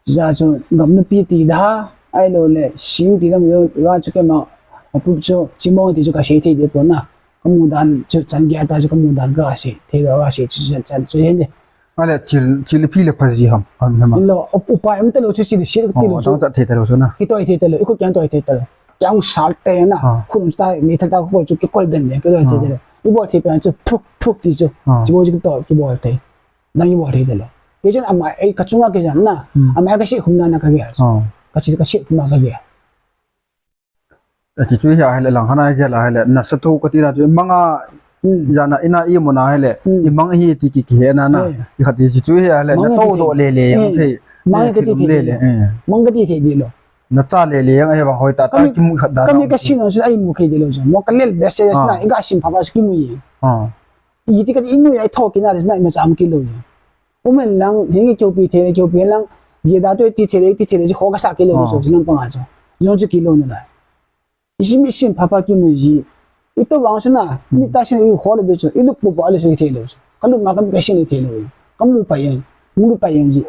Ja chu gam nu pi ti da, ai lo le, sing ti dam yo, ra chu ke ma, a pu chu, chi mo ti chu ka sei thei de po na. Ka mu dan chu chan gei ta chu ka mu dan ka sei, thei lo ka sei chu chan chan chu hen de. Ale chil, chil phi le pha ji ham, ham, ham. Lo, up, upai um ta lo chu chil, chil ti lo. Oh, chu. Dang cha thei ta lo chu na. Ki toi thei ta lo, i khu kiang toi thei ta lo. Kiang sal te na. Ah. Khun ta, mi tha ta ko chu ki kol den le, ki toi thei ta lo. Ah. I bol thei pa chu phuk, phuk ti chu. Ah. Chi bo chu ki to, ki bol thei. Nang i bol thei ta lo. Kei chun ama, ei, ka chunga kei jan na. Hmm. Ama ka si khum na na ka gel. Oh. Ka si, ka si khum na ka gel. Ati chu hi a hele lang khana hi a hele. Na sa tho ka ti na chu manga, hmm, jana ina i mo na hele. Hmm. I mang hi ti ki ki he na na. Eh. I khat ti chu hi a hele. Mang na ti to ti. Do le le, eh, yang thei. Mang eh, ka ti ti le ti le. Eh. Mang ka ti ti di lo. Na cha le le yang he bang hoi ta ta. Ka mi, ki mu khat da ka mi na. Ka si no chu ai mu kei di lo chu. Mo ka lel be se, ah, na i ga sim pha ba ki mu ye. Ah. I ti ka i mu ya i tho ki na na i ma cham ki lo ye. Umen lang, hingi keu pi thei le, keu pi lang, ge da tu ti thei le, ti thei le, ji kho ka sa ki lo, ah, chu, ji nang panga chu. Jong chu ki lo na la. I si mi sin pha pha ki mu ji. I to wang su na, mi ta sin i kho le be chu, i lu pu pa le su thei lo chu. Ka lu ma ka mi ka sin thei lo. Ka mu pa yang, mu lu pa yang ji.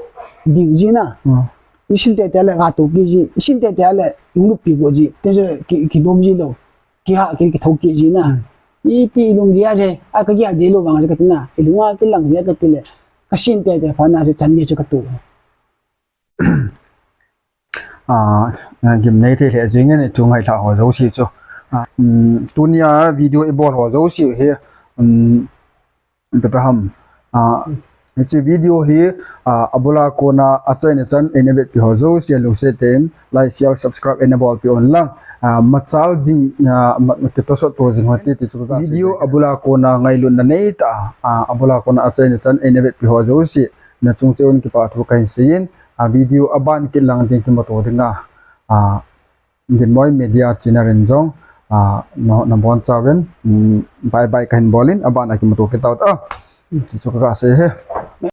Ding ji na. Ah. I sin te te le ga to ki ji, i sin te te le, mu lu pi go ji. Te chu ki, ki dom ji lo. Ki ha, ki, ki tho ki ji na. Hmm. I pi i lung dia je, a ka gia de lo wang je ka ti na. I lung a ki lang je ka ti le. Ka sin te te pha na je chan ge chu ka tu. Ah, ah, gim nei te le jing ne tu ngai la ho jo si chu. Ah, um, tunia video ibol ho jouse hi, um, ipi ham. Ah, hiche video hi, ah, abula kona achaina chan eina vetpi ho jouse lungset in like, share, subscribe eina bolpi un lang. Ah, machal jing, ah, ma, ma, kitosot to jing ho ti ti chu ka video video abula kona ngailutna neitah, ah, abula kona achaina chan eina vetpi ho jouse nachung cheh un kipa thu kahin seiyin, ah, video aban kit lang ding kimuto dinga, ah, Dinmoi Media channel in jong, ah, na, nabonchauvin, um, bye bye kahin bolin, aban a kimuto kit tau ta. Hichu ka, kasei e.